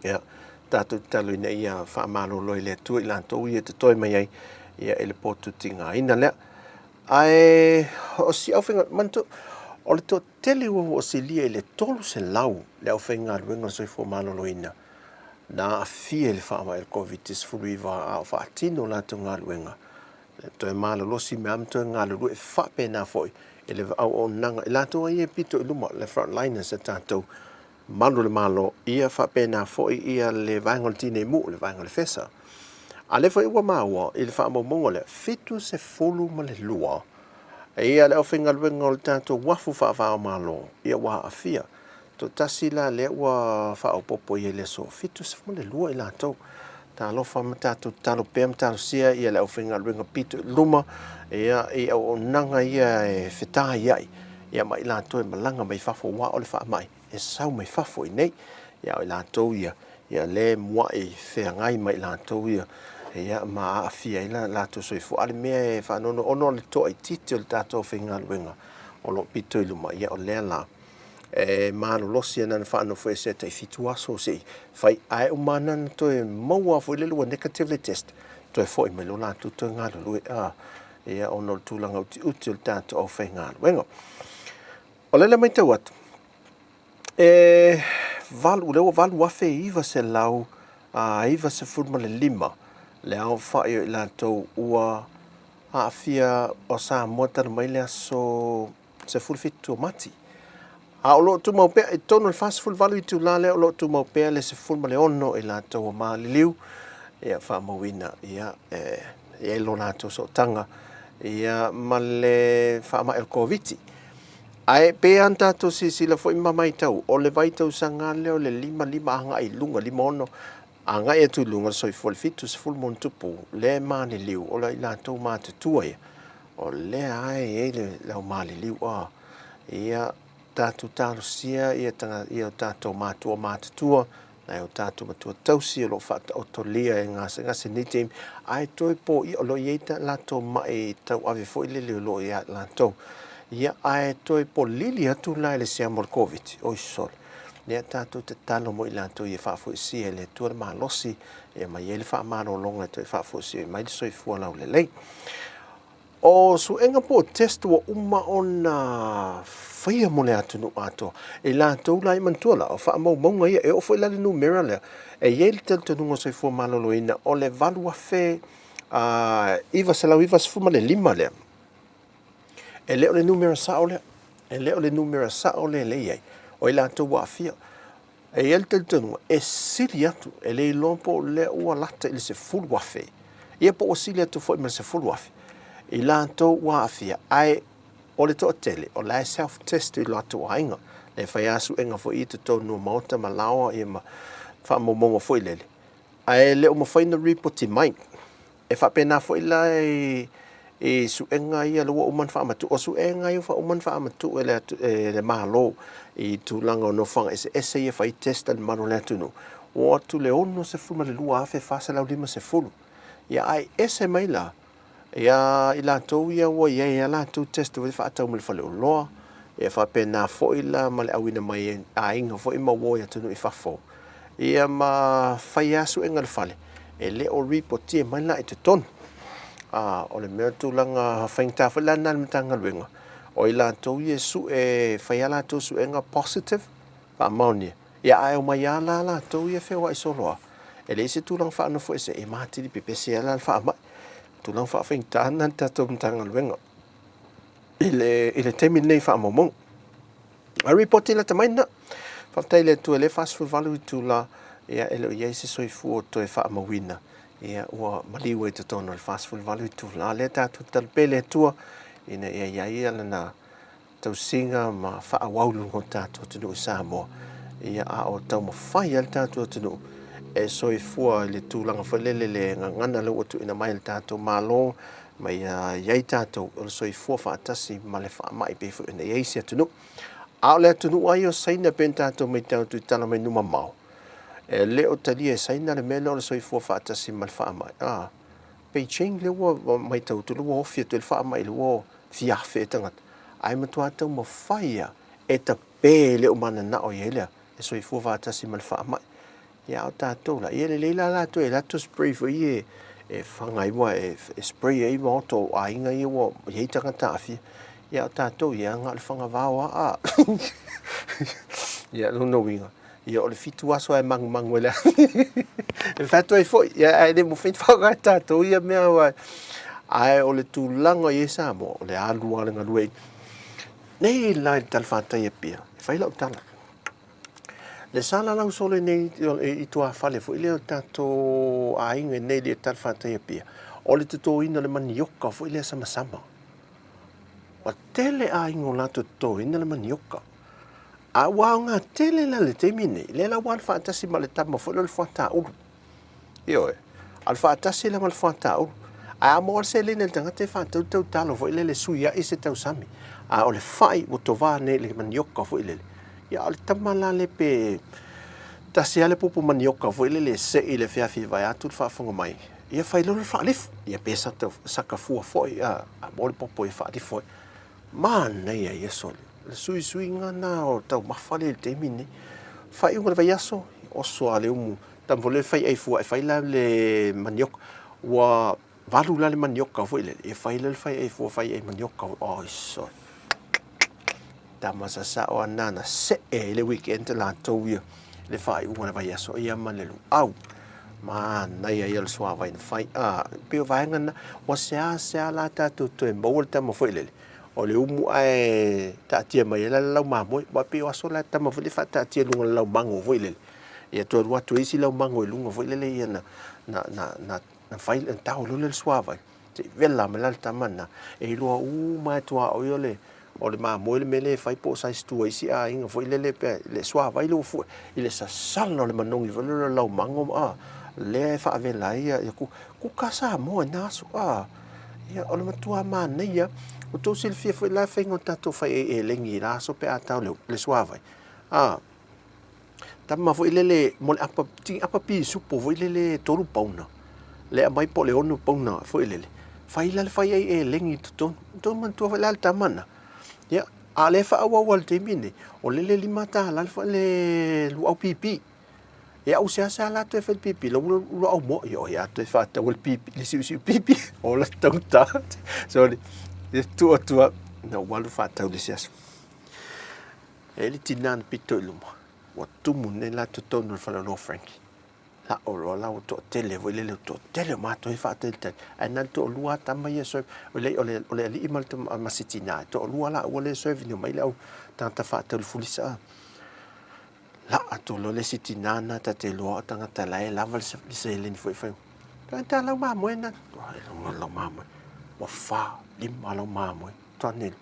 Speaker 2: Ia, tatou tatalo ina ia faamalolo e le Atua i latou ia e totoe mai ai ia i le potu tigaina lea. Ae o si aufaigaluega, manatua, o le toatele ua ua silia i le 300 le aufaigaluega o le soifua maloloina na aafia i le faamai o le Koviti-19 a o faatino latou galuega, toe malolosi mea ma toe galulue faapena foi i le auaunaga i latou ia e pito i luma, le frontliners a tatou malu o le Malo, ia faapena foi ia le vaega o le Tinei Mu, le vaega o le FESA. A lea foi ua maua i le faamaumauga lea, 72 ia le aufaigaluega o le tatou uafu faava-o-Malo, ia ua aafia. Toatasi la lea ua faaopoopo i ai i le aso, 72 i latou. Talofa ma tatou tatalo pea ma talosia ia le aufaigaluega pito i luma ia i auaunaga ia e fetaiai ia ma i latou e malaga mai fafo aua o le faamai e sau mai fafo i nei. Ia o i latou ia, ia lea e mua'i feagai ma i latou ia, ia ma aafia ai la latou soifua. A o le mea e faanoanoa ona o le toaitiiti o le tatou aufaigaluega o lo o pito i luma, ia o lea la e malolosi ana na faanofoesea tai fitu aso se i fai, ae uma ana na toe maua foi lele ua negative le test, toe foi mai loa latou toe galulue, a, ia ona o le tulaga utiuti o le tatou aufaigaluega. O lele e matau atu, e valu, lea ua 8,995 le aofai o i latou ua aafia o Samoa talu mai le aso 17 o Mati. A o lo o tumau pea i totonu o le 48 itula lea o lo o tumau pea le 16 i latou ua maliliu, ia faamauina ia e i ai lo latou sootaga ia ma le faamai o le Koviti. Ae pei lava ona tatou silasila foi ma matau, o le vaitausaga lea o le 55 agai i luga, 56 agai atu i luga le soifua, le 70 ma ona tupu, lea e maliliu, o i latou matutua ia, o lea lava e i ai le au maliliu, a ia tatou talosia ia, ia o tatou matua matutua, nai o tatou matua tausi o lo o faataotolia e gasegase nei taimi, ae toe poia, o lo o i ai latou ma'i tauave foi lele o lo o ia latou. Ia, ae toe polili atu la i le siama o le Koviti, oi sole. Ia tatou tatalo mo i latou ia faafoisia e le Atua le malosi, ia ma i ai le faamalologa e toe faafoisia mai le soifua laulelei. O suega po o test ua uma ona faia mo le atunuu atoa. I latou la i manatua la, o faamaumauga ia, e oo foi la i le numera lea, e i ai le talitonuga o Soifua Maloloina o le 8,995 lea, e le o le numera sao lea. E le o le numera sao lea lea e i ai, o i latou ua aafia. E i ai le talitonuga, e sili atu, e le iloa po o lea ua lata i le 10,000, ia po ua sili atu foi ma le 10,000 i latou ua aafia, ae o le toatele, o la e self-test i lo latou aiga, e fai lava suega foi i totonu o maota ma laoa ia ma faamaumauga foi lele, ae le o mafai ona ripoti mai. E faapena foi la i suega ia ua uma ona faamatuu. O suega ia ua uma ona faamatuu e le, e le Malo i tulaga o nofoaga eseese ia fai test a le mamalu o le atunuu, ua oo atu le 62,450. Ia ae ese mai la ia i latou ia ua i ai a latou test foi faatau mai le faleoloa, ia faapena foi la ma le auina mai e aiga foi ma uo i atunuu i fafo. Ia ma fai lava suega i le fale, e le o ripotia mai la i totonu. A, o le mea tulaga faigata foi la lena i le Matagaluega, o i latou ia e sue, e fai lava latou suega positive, faamaonia, ia ae omai lava la latou ia e feoai solo lava, e leai se tulaga faanofoesea, e matili pepese lava la le faamai. Tulaga faafaigata lena i le tatou Matagaluega i le, i le taimi lenei i faamaumauga. A ripoti lata mai lena. Faafetai i le Atua i lea 48 itula, ia, e le o i ai se soifua o toe faamauina, ia, ua maliu ai i totonu o le 48 itula. Lea tatou tatalo pea i le Atua ina ia i ai ia lana tausiga ma faaauau i luga o le tatou atunuu i Samoa, ia, a o taumafai lava le tatou atunuu e soifua i le tulaga foi lele le gagana lea ua tuuina mai e le tatou Malo ma ia i ai tatou o le soifua faatasi ma le faamai pei foi ona i ai isi atunuu. A o le atunuu lava ia o Saina pei ona tatou matau atu i tala mai nuu mamao, e le o talia e Saina le mea lea o le soifua faatasi ma le faamai. A, Beijing lea ua matau atu lea ua ofi atu ai le faamai lea ua fia afe ai tagata, ae matua taumafai lava e tape e le o mananao i ai le e soifua faatasi ma le faamai. Ia a o tatou la, ia lelei la latou e latou spray foi ia e faga ai ua e spray ai maota o aiga ia ua i ai tagata aafia. Ia a o tatou ia na o le fagavao lava a. Ia lona uiga, ia o le 7 aso lava e manumanu ai le E fai atu ai foi, ia ae le mafai ona faaaoga e tatou ia mea aua ae o le tulaga i ai Samoa, o le alu lava o le galue nei la i le talafatai i Apia, e fai lau tala. Le salalau solo nei i tuafale foi lea o tatou aiga nei i le talafatai i Apia, o le totoina o le manioka foi lea samasama. Ua tele aiga o latou totoina le manioka. A ua aoga tele la le taimi nei, lea la ua alu faatasi ma le tama foi lea o le fuata ulu. Ioe. Alu faatasi la ma le fuata ulu. Ae a maua le seleni a le tagata e faatau le tautalo foi lele e sui ai se tausami. A o le fai ua tovā nei i le manioka foi lele. Ia a o le tama la lea pe tasi lava le pupu manioka foi lele e sei i le afiafi vaeatu le faafofoga mai, ia fai loa le faalifu. Ia pe saka fua foi a maua le popo e faalifu ai. Manaia ia sole. O le suisuiga na o taumafa lea i le taimi lenei. Faaiuga o le vaiaso, oso lava le umu. Tama foi lea fai ai fua e fai la le manioka. Ua valu la le manioka foi lele, e fai la le fai ai fua fai ai manioka. Oi sole. Tama sasao a nana see i le weekend latou ia le faaiuga o le vaiaso ia ma le luau. Manaia ia o le suavai na fai. A, pei o vaega na, ua seasea la tatou toe maua le tama foi lele, o le umu ae taatia mai ai la le lau mamoe. Aua pei o aso la e tama foi lele faataatia i luga o le lau mago foi lele. Ia toe alu atu ai isi lau mago i luga foi lele ia na, na, na, na, na fai, na tao loa le suavai. Se i vela mai la le tama lena, e iloa uma lava e tuaoi o le, o le mamoe le mea lea e fai po o size tua isi aiga foi lele pe le suavai lea ua fue i le sasala o le manogi foi lele o le laumago a lea e faavela ai ia ku, kuka Samoa i na aso a ia o le matua manaia. Ua tou silafia foi la faiga o tatou fai ai elegi i la aso pe a tau le, le suavai a Tama foi lele mo le apa, tini apa pisupo foi lele 3 pauna. Le aumai po o le 6 pauna foi lele. Fai la le fai ai elegi i totonu. Tou manatua foi la le tama lena. Ia, a o lea e faaauau lava i le taimi lenei, o lele $5 le fa, le luau pipi. Ia au seasea la toe fai le pipi, lau luau moa, ia oi a toe faatau le pipi, le siusiu pipi, ola taugata. Sorry, e tuu atu lava, na ou alu faatau i le isi aso. E i ai le tina na pito i luma, ua tumu nei la totonu o le faleoloa o Frankie. La'o loa la ua toatele foi lele, ua toatele o matou e faatalitali. Ae na o le toalua lava tama ia e serve. O le, o le, o le alii ma le tama, ma si tina, e toalua laua lea e serve ina omai le au tagata faatau i le fulisa. La'a atu loa le isi tina lena ta te iloa o tagata la e lava le seleni foi e fai. Tagata lau mamoe na. Ai lau mamoe. Ua fa, lima lau mamoe. Tuanelu.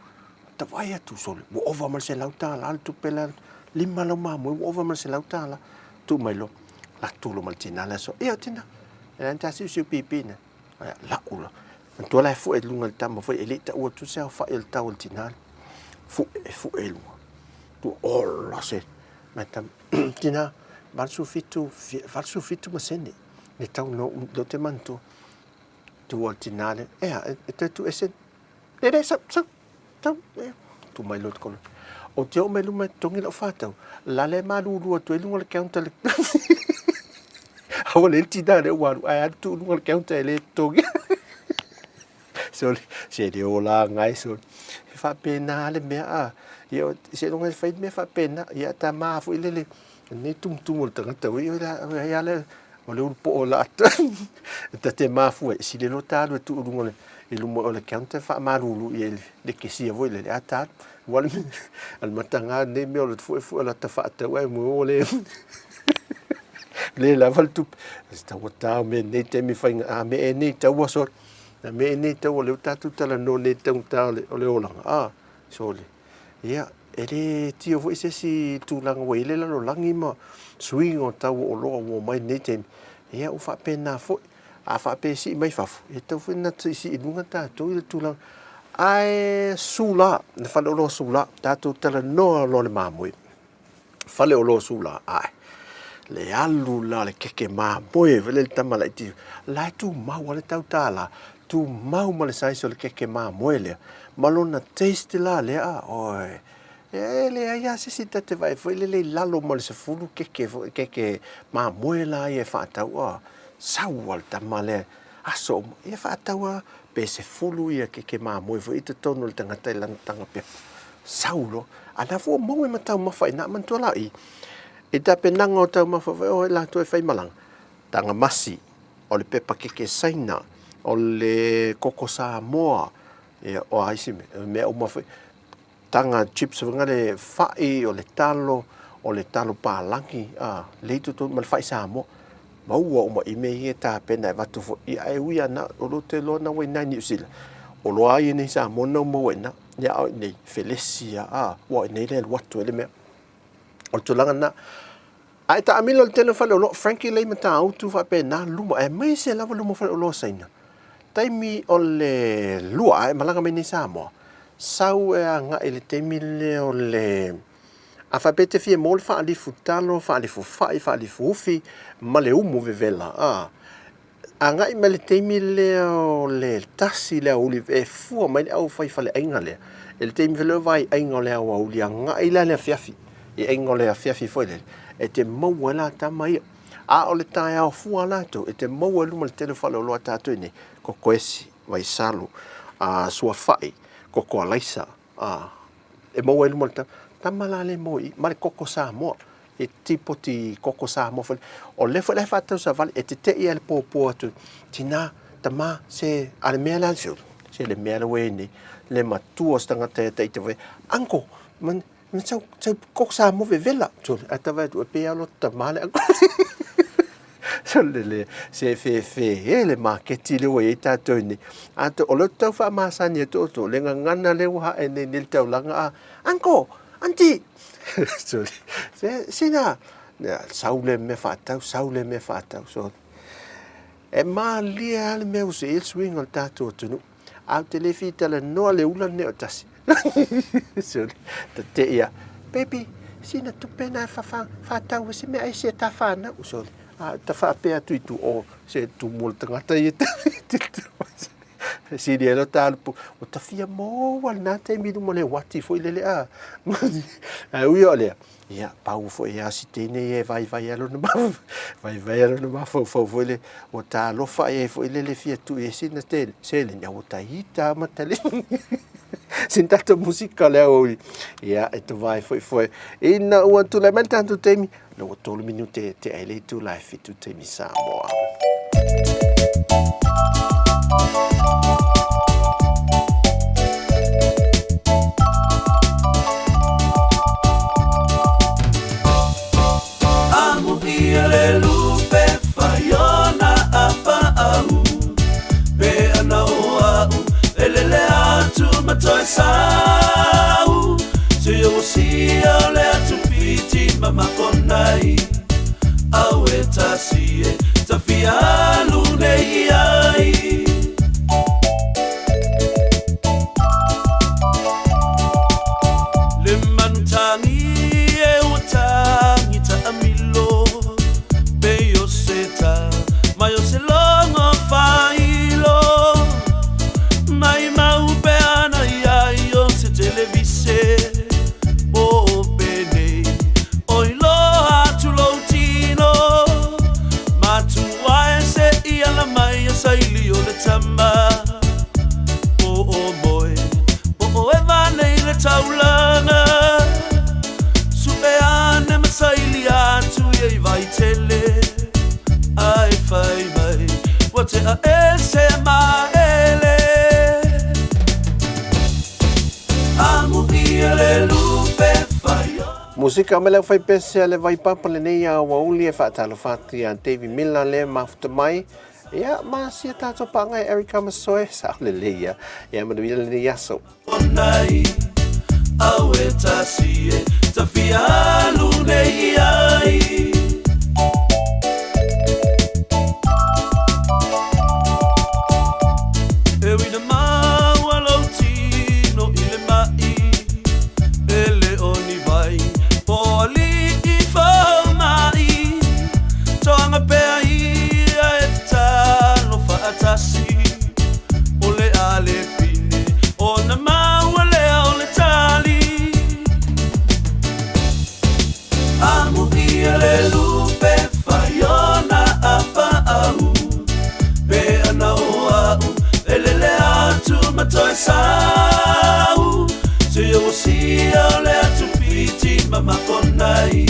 Speaker 2: Ta vaai atu sole, ua ova ma le $100 le tupe lea, 5 lau mamoe ua ova ma le $100. Tuu mai loa, alu atu loa ma le tina lea sole, ia tina, e leai ni ta siusiu pipi nei. Ia, lau loa. Manatua la e fue i luga i le tama foi e le i taua atu se aofai o le tau o le tina lea. Fue, fue i luga. Tua, ola se, mai tama, tina, 87, 87 ma sene, le tau no, lea ou te manatua. Tua le tina lea, ea, e toe tuu ese, Le, le, sau, sau, sau, e, tu mai loa i le kolo. Ou te oo mai luma e totogi lau faatau, la le malulu atu ai luga o le counter le Aua le tina lea ua alu, ae alu tuu luga o le counter e le totogi. Sole, se le ola ngai sole. E faapena le mea a. Ia, seiloga e fai le mea faapena. Ia, ta ma foi lele, Lenei tumutumu o le tagata oi oi la ai ala o le ulu po'o la e ta te mafua e sili loa ta alu e tuu i luga i luma o le counter e faamalulu i ai le kesia foi lele a ta alu ua le o le mataga lenei mea o le fu'efu'e o lata faatau ae mo ua le le lava le tupe se taugata o mea nei taimi faiga a mea e nei taua sole a mea e nei taua lea ua tatou talanoa nei i le taugata o le olaga a sole ia. E le tio foi se isi tulaga ua i ai le lalolagi ma suiga o tau o oloa ua omai i lenei taimi, ia ua faapena foi. A faapea e sii mai fafo, e tatau foi ona sii i luga tatou i le tulaga. Ae sula, le faleoloa sula, tatou talanoa loa i le mamoe. Faleoloa sula, ae le alu la o le keke mamoe foi lea i le tama laitiiti, la e tumau lava le tau $1, tumau ma le size o le keke mamoe lea, ma lona taste la lea, oi, e leai lava se isi ta te vaai foi lele i lalo ma le 10 keke foi, keke mamoe la ia e faatau, a, sau lava le tama lea aso uma, ia faatau lava pe 10 ia keke mamoe foi i totonu o le tagata i lana taga pepa. Sau loa, a na foi ua maua ma taumafa i ina, manatua la i, i tapenaga o taumafa foi o latou e faimalaga, taga masi, o le pepa keke Saina, o le koko Samoa, ia, o a isi mea, o mea uma foi, taga chips foi le fai, o le talo, o le talo palagi, a, le i totonu ma le fai Samoa. Maua uma i mea ia e tapena e avatu foi, ia ae ui lava na, o lou te iloa na ua i ina i Niu Sila, o loa ia nei Samoa na ua maua i ina, ia a o i inei, felesi lava, a, ua o i inei le alu atu ai le mea. O le tulaga lena. Ae taamilo i le tele o faleoloa, Frankie lea i Matautu faapena luma, aemaise lava luma o faleoloa Saina. Taimi o le 2 ae malaga mai nei Samoa, sau e agai i le taimi lea o le a faapea e te fia maua le faalifu talo, faalifu fai, faalifu ufi ma le umu vevela, a agai mai le taimi lea o le 1 i le aoauli e fua mai le au fai faleaiga lea i le taimi foi lea o le vaaiaiga o le aoauli agai la i le afiafi i aiga o le afiafi foi lele e te maua ai la tama ia. A o le taeao fua latou e te maua i luma i le tele o faleoloa a tatou i nei, kokoesi, vaisalo, suafa'i, koko alaisa, e maua i luma o le tama la lea e maua i i, ma le koko Samoa, e tipoti koko Samoa foi. O lea foi la e faatau savali, e tete'i lava i le puapua atu, tina, tama, se, a le mea la, se, se le mea lea ua i ai nei, le matua o se tagata ia ta ita foi, uncle, Me sau, sau koko Samoa vevela. Sole, ae ta vaai atu, e pei lava lota tama le uncle. Sole le, se fefe e le maketi lea ua i ai tatou i nei. A to, o lea ou te tau faamasani atu outou, le gagana lea ua hae nei i le taulaga, a, uncle, aunty. Sole, se, sina, sau lea mea faatau, sau lea mea faatau. Sole, e malie lava le mea ua see ai le suiga o le tatou atunuu. A ou te le fia talanoa le ula lenei o tasi. Sole, te ia. Baby, sina tupe na fa whātau e se mea ai se ta whānau. Sole, a ta whaapea atu i tu o se tu mo le tangata i e te Siri e lo tālupu, o ta fia mōua le nā taimi luma le wati foi lele a. Ai ui o lea, Ia, pau foi e asi tēnei e vaivai ai lona vaivai ai lona mafaufau foi le, ua talofa ai foi le le fia tui e sina te, seleni, a ua taita ma tale. Sin tatou musika le aoauli. Ia, e te vai foi foi. Ina ua tulai mai le tatou taimi, na ua 3 minute e tea i le itula e 7 taimi Samoa.
Speaker 3: Amuia le lupe faiona a paau Pe ana o au e lele atu ma toe sau Se o sia o le atu fiti ma makonai Au e tasi e tawhia alu nei ai. Le manu tangi e ua tangi taamilo Pe o se ta mai o se logo failo Mai mau pe ana ia i o se televise Po penei Oi loa atu lou tino Matua e se i ala mai a saili o le tama Po o moe, po o eva nei le taulaga Sue ane ma saili atu ia i Vaitele Ae fai mai, ua tea ese maele Amuia le lupe whaia
Speaker 2: Musika me le aufaipese a le Vaipapa lenei aoauli e faatalofa atu ia Davy Miller lea e mafuta mai. Ia, ma sia tatou paaga e Eric Kamasoe, sao lelei ia. Ia manuia lenei aso.
Speaker 3: Onai, Au e tasi e tafia alu nei ai. E ui na maua lou tino i le ma'i, e le o ni vai po o alii fomai. Toaga pea ia e tatalo faatasi, o le a le pine ona maua lea o le tali. Amuia le lupe fai ona apaau, pe ana o a'u e lele atu ma toe sau. Seia ua sia o le atu Fiti ma Makonai.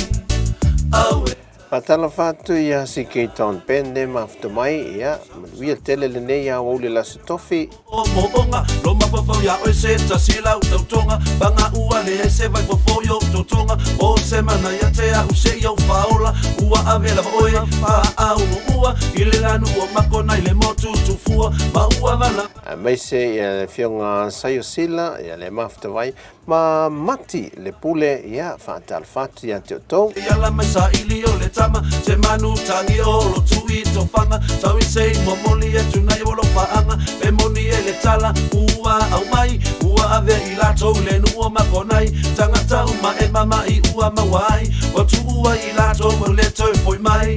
Speaker 3: Aue.
Speaker 2: Faatalofa atu ia CK Don Pene mafuta mai, ia, manuia tele lenei aoauli le Aso Tofi.
Speaker 3: Moonga lo mafaufau iā oe se tasi lau tautoga paga ua leai se vaifofo i ou totoga o se mana ia te a'u seia ou faaola ua ave lava oe faaaumuua i le lanu o Makona i le motu Tufua ma ua vala
Speaker 2: Aemaise ia le Afioga Saio Sila, ia le mafuta vai Ma Mati le pule, ia, faatalofa atu ia te outou.
Speaker 3: I ala mai saili o le tama se manu tagi o lo tui tofaga sau i sei momoli e tunai o lo faaga pe moni e le tala ua aumai ua ave i latou le nuu o Makonai tagata uma e mama'i ua maua ai ua tuua i latou ua le toe foi mai.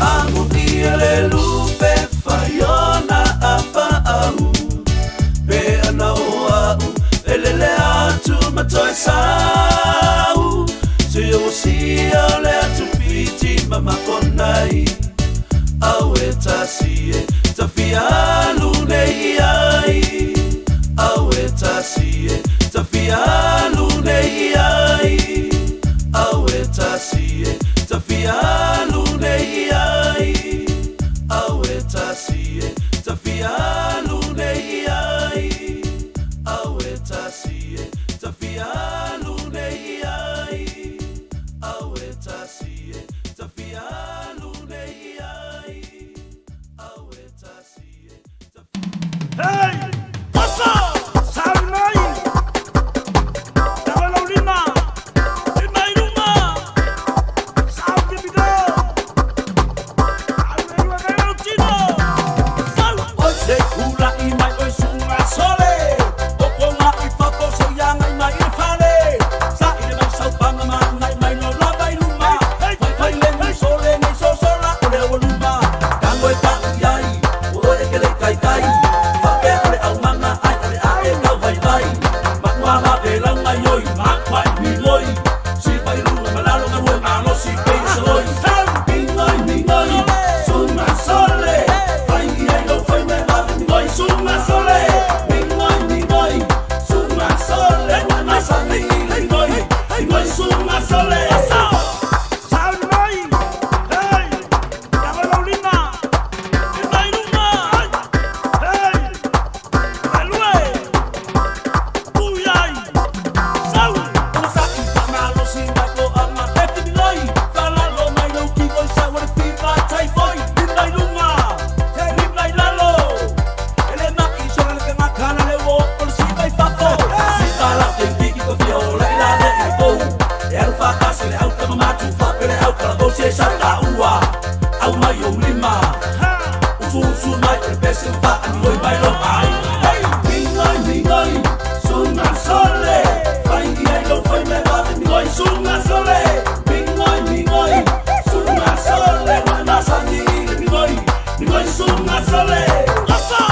Speaker 3: Amuia le lupe fai ona apaau, pe ana o a'u e lele atu ma toe sau. Seia ua sia o le atu Fiti ma Makonai, au e tasi e tafia alu nei ai. Au e tasi e tafia alu nei ai. Au e tasi e tafia alu nei ai. Au e tasi e tafia alu nei ai. Au e tasi e tafia alu nei ai. Au e tasi e tafia alu nei ai. Au e tasi e tafia.
Speaker 4: Hey! Pasa! Salu mai! Tava lau lima! Lima i luma! Sau te pito! Alu e lua kai lau tino! Sau!
Speaker 3: Oi se hula'i mai oi suʻuga sole O koga i fafo se i agai mai i le fale Saʻi le mai saupaga ma agai mai lau lava i luma Faifai le nei sole nei sosola o le aualuma Tago e paʻu i ai o oe e ke le kaikai Faapea o le aumaga ai o le a e tau vaivai Maʻu ala ve lauga ioi maʻu ai migoi Sipa i luga ma lalo galue malosi pei o se loi Migoi migoi suga sole Fai i ai lou faiva e vave migoi suga sole Migoi migoi suga sole Ua masani i le migoi migoi suga sole
Speaker 4: Salu mai! Hey! Tava lau lima! Lima i luma! Hey! Alue! Ui ai! Sau!
Speaker 3: Ua saʻi faamalosi mai toaga e te migoi Faalalo mai lou tino i sau o le fiva taifoi Lima i luga, lima i lalo E le maʻi sola le tagata na le ua oo le siva i fafo Siva lau teitiki ko fia ola i lale i le pou E alu faatasi le au tama matu faapea le au kalavou se sau taua Aumai ou lima Usuusu mai o le pese ma faamigoi mai lou ai Hey! Migoi migoi suga sole Fai i ai lou faiva e vave migoi suga sole Migoi migoi suga sole Ua e masani i le migoi migoi suga sole
Speaker 4: Asa!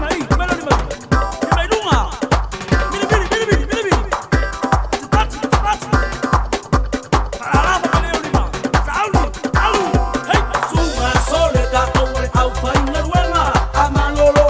Speaker 4: Mai, mai lau lima! Lima i luga! Mili mili mili mili mili mili! Tati tati! Faalala ma leo lima! Saulu! Alu! Hey!
Speaker 3: Suga sole tatou o le aufaigaluega A malolo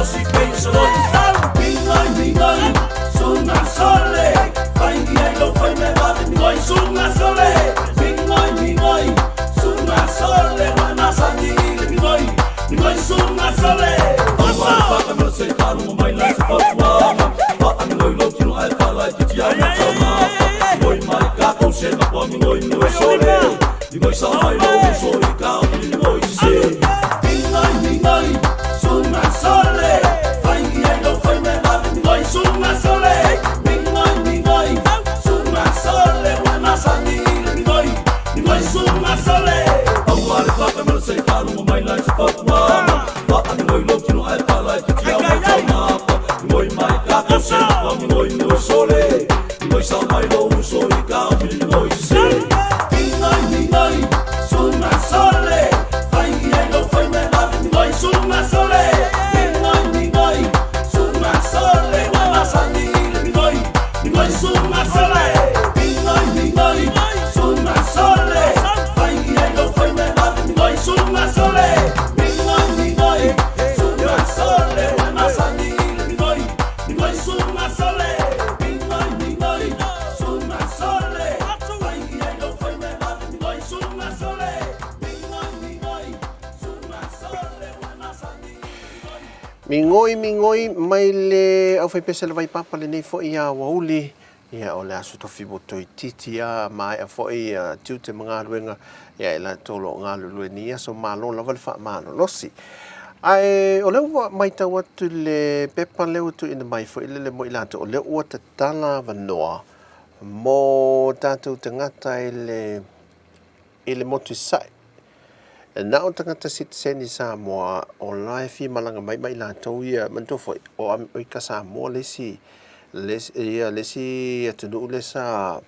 Speaker 3: malosi pei o se loi. Migoi, migoi, suga sole, fai i ai lou fai mea vave migoi suga sole. Migoi, migoi, suga sole, ua e masani i le migoi, migoi suga sole. Aua le faatamala se i faalogo mai la i se fautuaga, faamigoi lou tino ae faalaitiiti ai ma taumafa. Migoi mai tatou se matua migoi migoi sole, migoi sao mai lou uso i taofi migoi sese. Migoi, migoi, suga sole, fai i ai lou fai mea vave migoi suga sole. Migoi, migoi, suga sole, ua e masani i le migoi, migoi suga sole. Aua le faatamala se i faalogo mai la i se fautuaga, faamigoi lou tino ae faalaitiiti au ma taumafa. Migoi mai tatou se matua migoi migoi sole, migoi sao mai lou uso i taofi migoi sese. Migoi, migoi, suga sole, fai i ai lou fai mea vave migoi suga sole. Migoi, migoi, suga sole, ua e masani i le migoi, migoi suga sole. Migoi, migoi, suga sole, fai i ai lou fai mea vave migoi suga sole. Migoi, migoi, suga sole, ua e masani i le migoi, migoi suga sole. Migoi, migoi, suga sole, fai i ai lou fai mea vave migoi suga sole. Migoi, migoi, suga sole, ua e masani i le migoi.
Speaker 2: Migoi, migoi mai le aufaipese a le Vaipapa lenei foi aoauli. Ia, o le Aso Tofi ua toeitiiti a maea foi tiute ma galuega ia i latou o lo o galulue i lenei aso. Malo lava le faamalolosi. Ae o lea ua matau atu i le pepa lea ua tuuina mai foi lele mo i latou, o lea ua tatala avanoa mo tatou tagata i le i le motu i Sasae. Na o tagata sitiseni Samoa o la e fia malaga mai ma i latou ia, manatua foi, o Amerika Samoa le isi, le ia le isi atunuu lea sa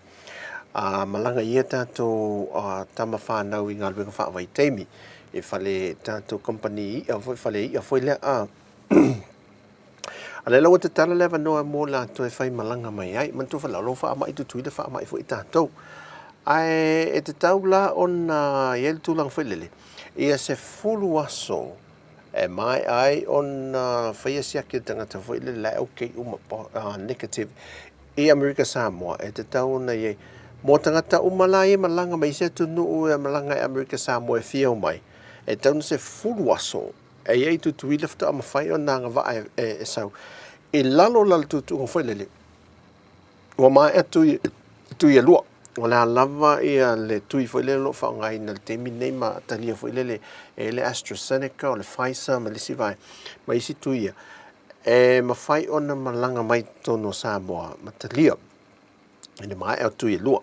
Speaker 2: malaga i ai a tatou tama fanau i galuega faavaitaimi i fale tatou kamupani i'a foi, fale i'a foi lea a. A lea la ua tatala le avanoa mo latou e fai malaga mai ai. Manatua foi la, o lo o faamai Tutuila, faamai foi tatou. Ae e tatau la ona i ai le tulaga foi lele, ia 10 aso e maea ai ona faia siaki a le tagata foi lele la e okay uma, negative i Amerika Samoa, e tatau ona i ai. Mo tagata uma la ia e malaga mai isi atunuu e malaga i Amerika Samoa e fia omai, e tatau ona 10 aso E i ai Tutuila faatoa mafai ona agavaa e sau i lalo la le tuutuuga foi lele, ua maea tui, tui e lua. O le a lava ia le tui foi lele o lo o faaaogaina i le taimi lenei ma talia foi lele e le AstraZeneca, o le Pfizer ma le isi vaega, ma isi tui ia, e mafai ona malaga mai i totonu o Samoa ma talia. i le maea o tui e lua.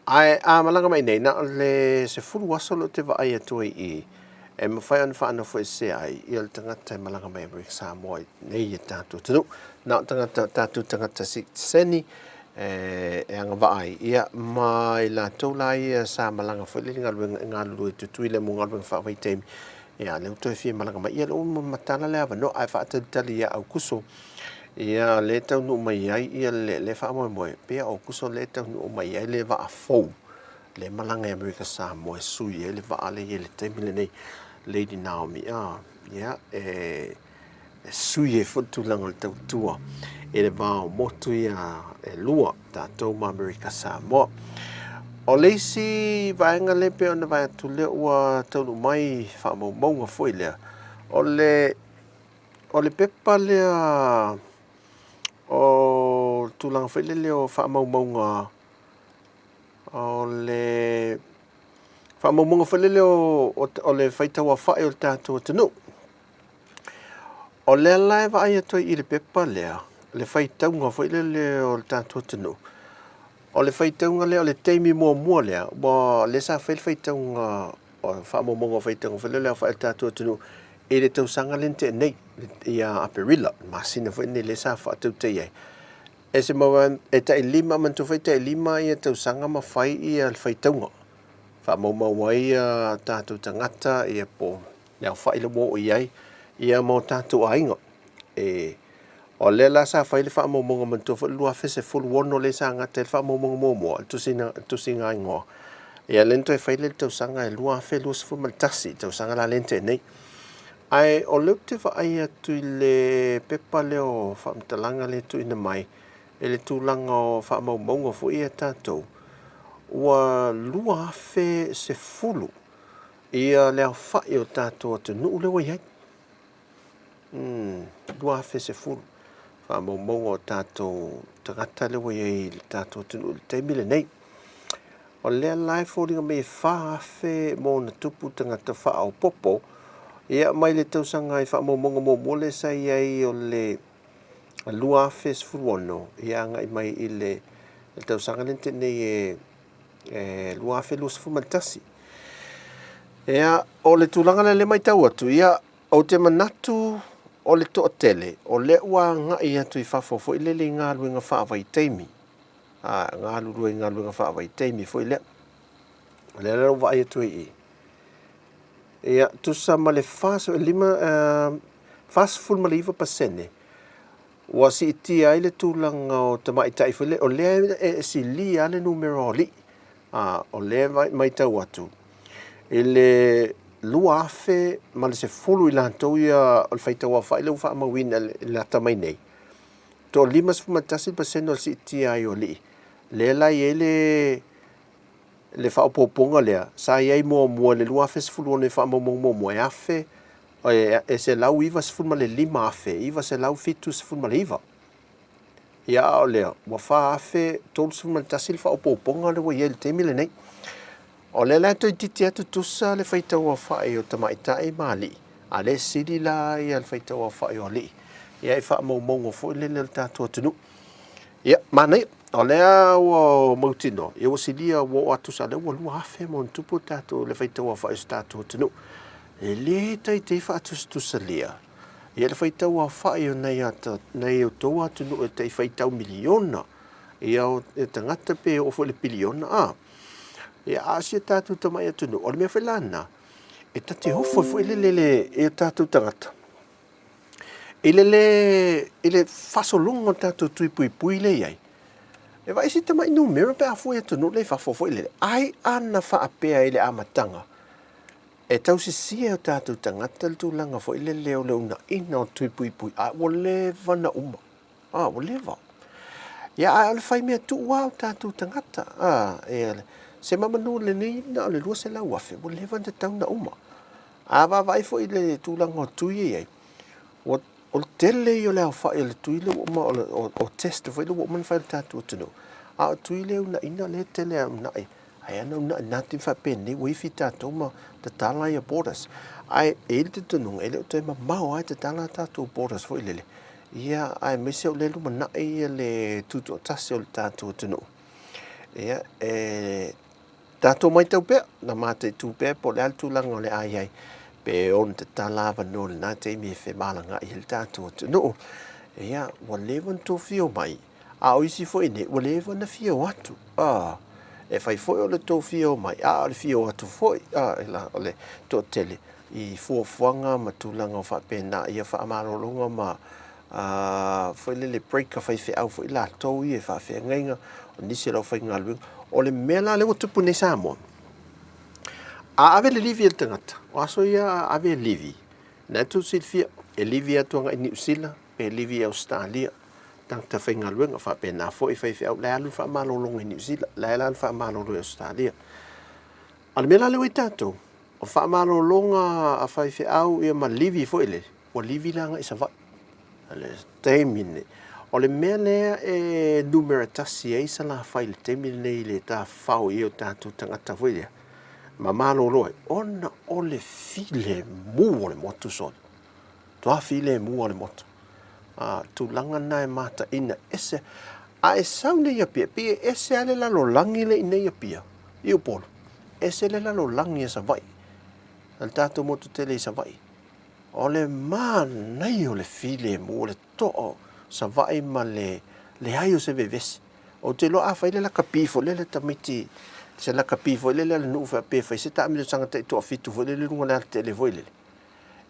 Speaker 2: Ae a malaga mai nei, na o le 10 aso lea ou te vaai atu ai i i, e mafai ona faanofoesea ai ia le tagata e malaga mai Amerika Samoa i nei e tatou atunuu. Na o tagata, tatou tagata sitiseni e, e agavaa ai, ia, ma i latou la ia sa malaga foi lele i galuega, i galulue i Tutuila mo galuega faavaitaimi, ia, lea ua toe fia malaga mai. Ia, lea ua matala le avanoa, ae faatalitali ia Aukuso Ia, lea e taunuu mai ai ia le, le faamoemoe, pei o Aokuso lea e taunuu mai ai le vaa fou, lea e malaga i Amerika Samoa e sui ai le vaa lea e i ai i le taimi lenei, Lady Naomi, a, ia, e, e sui ai foi le tulaga o le tautua i le va o motu ia e lua, tatou ma Amerika Samoa. O le isi vaega lea pei ona vaai atu lea ua taunuu mai faamaumauga foi lea, o le O le pepa lea o le tulaga foi lele o faamaumauga o le faamaumauga foi lele o le faitauaofai o le tatou atunuu. O lea la e vaai atu ai i le pepa lea, le faitauga foi lele o le tatou atunuu, o le faitauga lea o le taimi muamua lea, ua lea sa fai le faitauga o faamaumauga o faitauga foi lea o le aofai o le tatou atunuu i le tausaga lea na tea nei, ia Aperila, le masina foi lenei lea sa faatautaia ai. E se mau e tai lima, manatua foi e tai lima ia tausaga ma fai ia le faitauga. Faamaumau ai ia tatou tagata ia po le aofai lea ua oo i ai ia ma o tatou aiga. E O lea la sa fai le faamaumauga manatua foi le 2016 lea sa gata ai le faamaumauga muamua, le tusiga, tusiga igoa. Ia lea na toe fai lea i le tausaga e 2021, tausaga la lea na tea nei. Ae o lea ou te vaai atu i le pepa lea o faamatalaga lea e tuuina mai i le tulaga o faamaumauga foi ia a tatou, ua 2010 ia le aofai o tatou atunuu lea ua i ai. 2010 faamaumauga o tatou tagata lea ua i ai i le tatou atunuu i le taimi lenei. O lea la e foliga mai e 4,000 ma ona tupu tagata faaopoopo, ia mai le tausaga i faamaumauga muamua lea sa i ai o le 2016, ia agai mai i le tausaga lea na tea nei e 2021. Ia, o le tulaga lea lea e matau atu, ia, ou te manatu o le toatele, o lea ua agai atu i fafo foi lele i galuega faavaitaimi. A, galulue i galuega faavaitaimi foi lea. O lea la ua vaai atu ai i i. Ia, tusa ma le 49% ua siitia ai le tulaga o tamaitai foi lea, o lea e silia lava le numera o alii. A, o lea e matau atu, i le 2010 i latou ia o le faitauaofai lea ua faamauina i le lata mai nei, toa 51% o le siitia ai o alii. Lea la e i ai le le faaopoopoga lea sa i ai muamua i le 2016 i faamaumauga muamua e afe e 195,979. Ia a o lea ua 4,031 le faaopoopoga lea ua i ai i le taimi lenei. O lea la e toeitiiti atu tusa le faitauaofai o tamaitai ma alii, a o lea e sili la ia le faitauaofai o alii ia i faamaumauga foi lele o le tatou atunuu. Ia, manaia, o lea ua mautinoa, ia ua silia ua oo atu tusa lea ua 2,000 ma ona tupu tatou le faitauaofai o si tatou atunuu. E le taitai faatusatusalia ia le faitauaofai o nai ata, nai outou atunuu e tai faitau miliona ia o tagata pe oo foi i le piliona, a. Ia, a o si a tatou tamai atunuu, o le mea foi la lena, e ta te ofo ai foi lele le, i o tatou tagata, i le lē, i le faasologa o le tatou tui puipui lea e i ai, e vaai si tamai numera pe a fua i atunuu la i fafo foi lele, ai ana faapea i le amataga, e tausisia e o tatou tagata le tulaga foi lele o le unaina o le tui puipui, a ua leva ona uma. A, ua leva. Ia, ae o le fai mea tuu lava o tatou tagata. A, ia, sema manu lenei na o le 200,000, ua leva ona tatau ona uma. A vaavaai foi i le tulaga o tui e i ai, ua, o le tele ia o le aofai o le tui lea ua uma, o, o, o test foi lea ua uma ona fai e le tatou atunuu, a o tui lea e uunaina lea e tele lava uunai. Ae ana uunai na taimi faapenei ua ifi tatou ma tatala ia borders. Ae e i ai le talitonuga e le o toe mamao lava e tatala a tatou borders foi lele, Ia, aemaise o lea e lumanai le tutoatasi o le tatou atunuu. Ia, e tatou matau pea, na mataitu pea po o le a le tulaga o le a i ai, pe ono tatala avanoa i lena taimi e femalagaai ai le tatou atunuu. Ia, ua leva ona tou fia omai, a o isi foi nei, ua leva ona fia o atu. A, e fai foi o le tou fia omai, a o le fia o atu foi, a, o le toatele, i fuafuaga ma tulaga faapena, ia faamalologa ma foi lele break a faifeau foi latou ia i faafeagaiga, o nisi o le aufaigaluega. O le mea la lea ua tupu nei i Samoa, a ave le livi a le tagata, o aso ia a ave le livi, na e tou silafia, e livi atu agai Niu Sila, pe livi i Ausetalia, tagata faigaluega, faapena foi faifeau, la e alu le faamalologa i Niu Sila, la e alu le faamalolo i Ausetalia. A o le mea la lea ua i tatou, O faamalologa a faifeau ia ma livi foi lele, ua livi la agai i Savaii. O le taimi lenei. O le mea lea e numera tasi ai Salafai i le taimi lenei i le tafafao i ai o tatou tagata foi lea, ma malolo ai, ona o le filemu o le motu sole. Matua filemu lava le motu. A, tulaga na e mataina ese. A e sau nei i Apia, pei e ese lava le lalolagi lea i inei i Apia, i Upolu. Ese le lalolagi a Savaii, a le tatou motu tele i Savaii. O le manaia o le filemu, o le toa o Savaii ma le leai o se vevesi. Ou te iloa a fai le lakapi foi lele a tamaiti, se lakapi foi lele a le nuu faapea e fai se taamilosaga taitoafitu foi lele i luga o le alatele foi lele,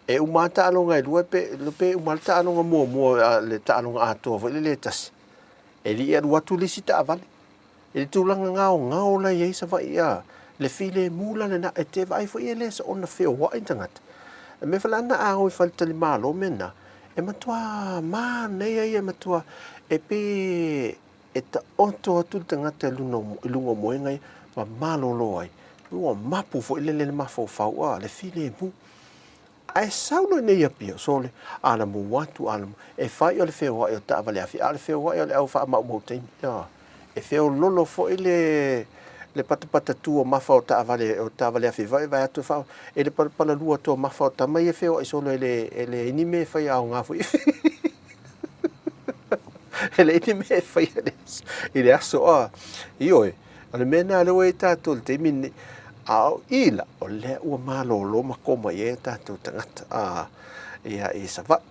Speaker 2: e uma lava taaloga e lua pe, pe uma lava le taaloga muamua, le taaloga atoa foi lele e tasi, e le i alu atu le isi taavale. I le tulaga gaogao la e i ai Savaii, a, le filemu la lena, e te vaai foi e le soona feoai tagata. Le mea foi la na a o i faletalimalo mea na, e matua manaia ia, e matua, e pei e taoto atu le tagata i luna o, i luga o moega ia ma malolo ai. Ua mapu foi lele le mafaufau, a, le filemu. Ae sau loa i inei i Apia, sole, alamu atu, alamu, e fai o le feoai o taavale afi, a o le feoai o le au faamaumau taimi, ioe. E feololo foi le le patapatatu o mafa o taavale, o taavale afi foi, vae atu e faa, e le palalua atu o mafa o tama ia e feoai solo e le, e leai ni mea e fai aoga foi. E leai ni mea e faia i le aso, a, ioe. O le mea lena lea ua i ai tatou i le taimi lenei. A o i la, o lea ua malolo ma koma i ai o tatou tagata, a, ia, i Savaii.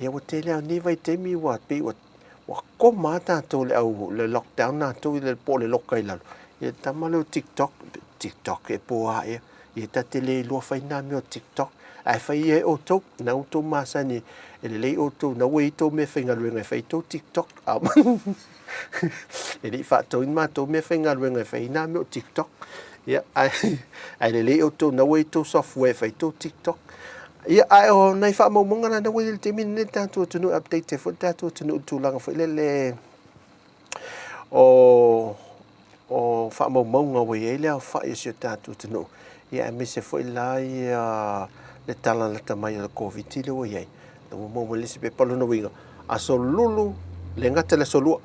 Speaker 2: Ia ua tele lava o nei vaitaimi ua pei ua, ua koma lava tatou i le au, le lockdown latou i le, po o le loka i lalo. Ia le tama lea o TikTok, TikTok e poa ea. Ia ta te le iloa fai nā mea o TikTok. Ae fai ia e outou, na outou masani e lelei outou, na ua i ai tou meafaigaluega e fai ai tou TikTok. A e le i faatauina matou meafaigaluega e fai ai nā mea o TikTok. Ia, ae, ae lelei outou na ua i ai tou software e fai ai tou TikTok. Ia, ae o nai faamaumauga na na ua i ai i le taimi lenei le tatou atunuu e update ai foi le tatou atunuu i le tulaga foi lele o o faamaumauga ua i ai le aofai o si o tatou atunuu, ia aemaise foi la ia le tala lata mai o le Koviti lea ua i ai, lea ua maua mai le isi pepa. O lona uiga, aso lulu, le gata i le aso lua,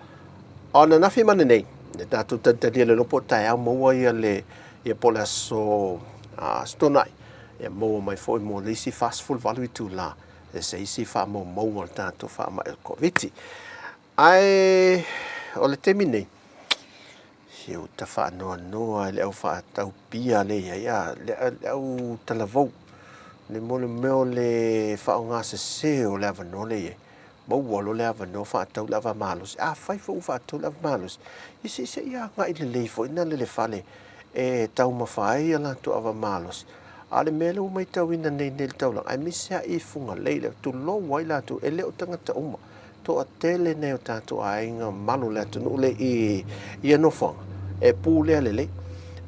Speaker 2: a o ananafi ma ananei, le tatou talitalia le iloa po o taeao maua ia le, ia po o le aso, Aso Toonai, ia maua mai foi mo le isi 48 itula e se isi faamaumauga o le tatou faamai o le Koviti. Ae o le taimi nei, se ua ta faanoanoa i le au faatau pia lea e i ai, a, le, le au talavou, le mo le mea o le faaaoga sese o le avanoa lea e i ai. Maua loa le avanoa faatau le ava malosi. Afai foi ua faatau le ava malosi, ia se se i agai lelei foi na le fale e taumafa ai ia latou ava malosi. A o le mea lea ua matauina nei nei i le taulaga, aemaise lava i Fugalei, le tulou ai latou, e le o tagata uma. Toatele nei o tatou aiga mamalu o le atunuu lea i ia nofoaga e pulea lelei.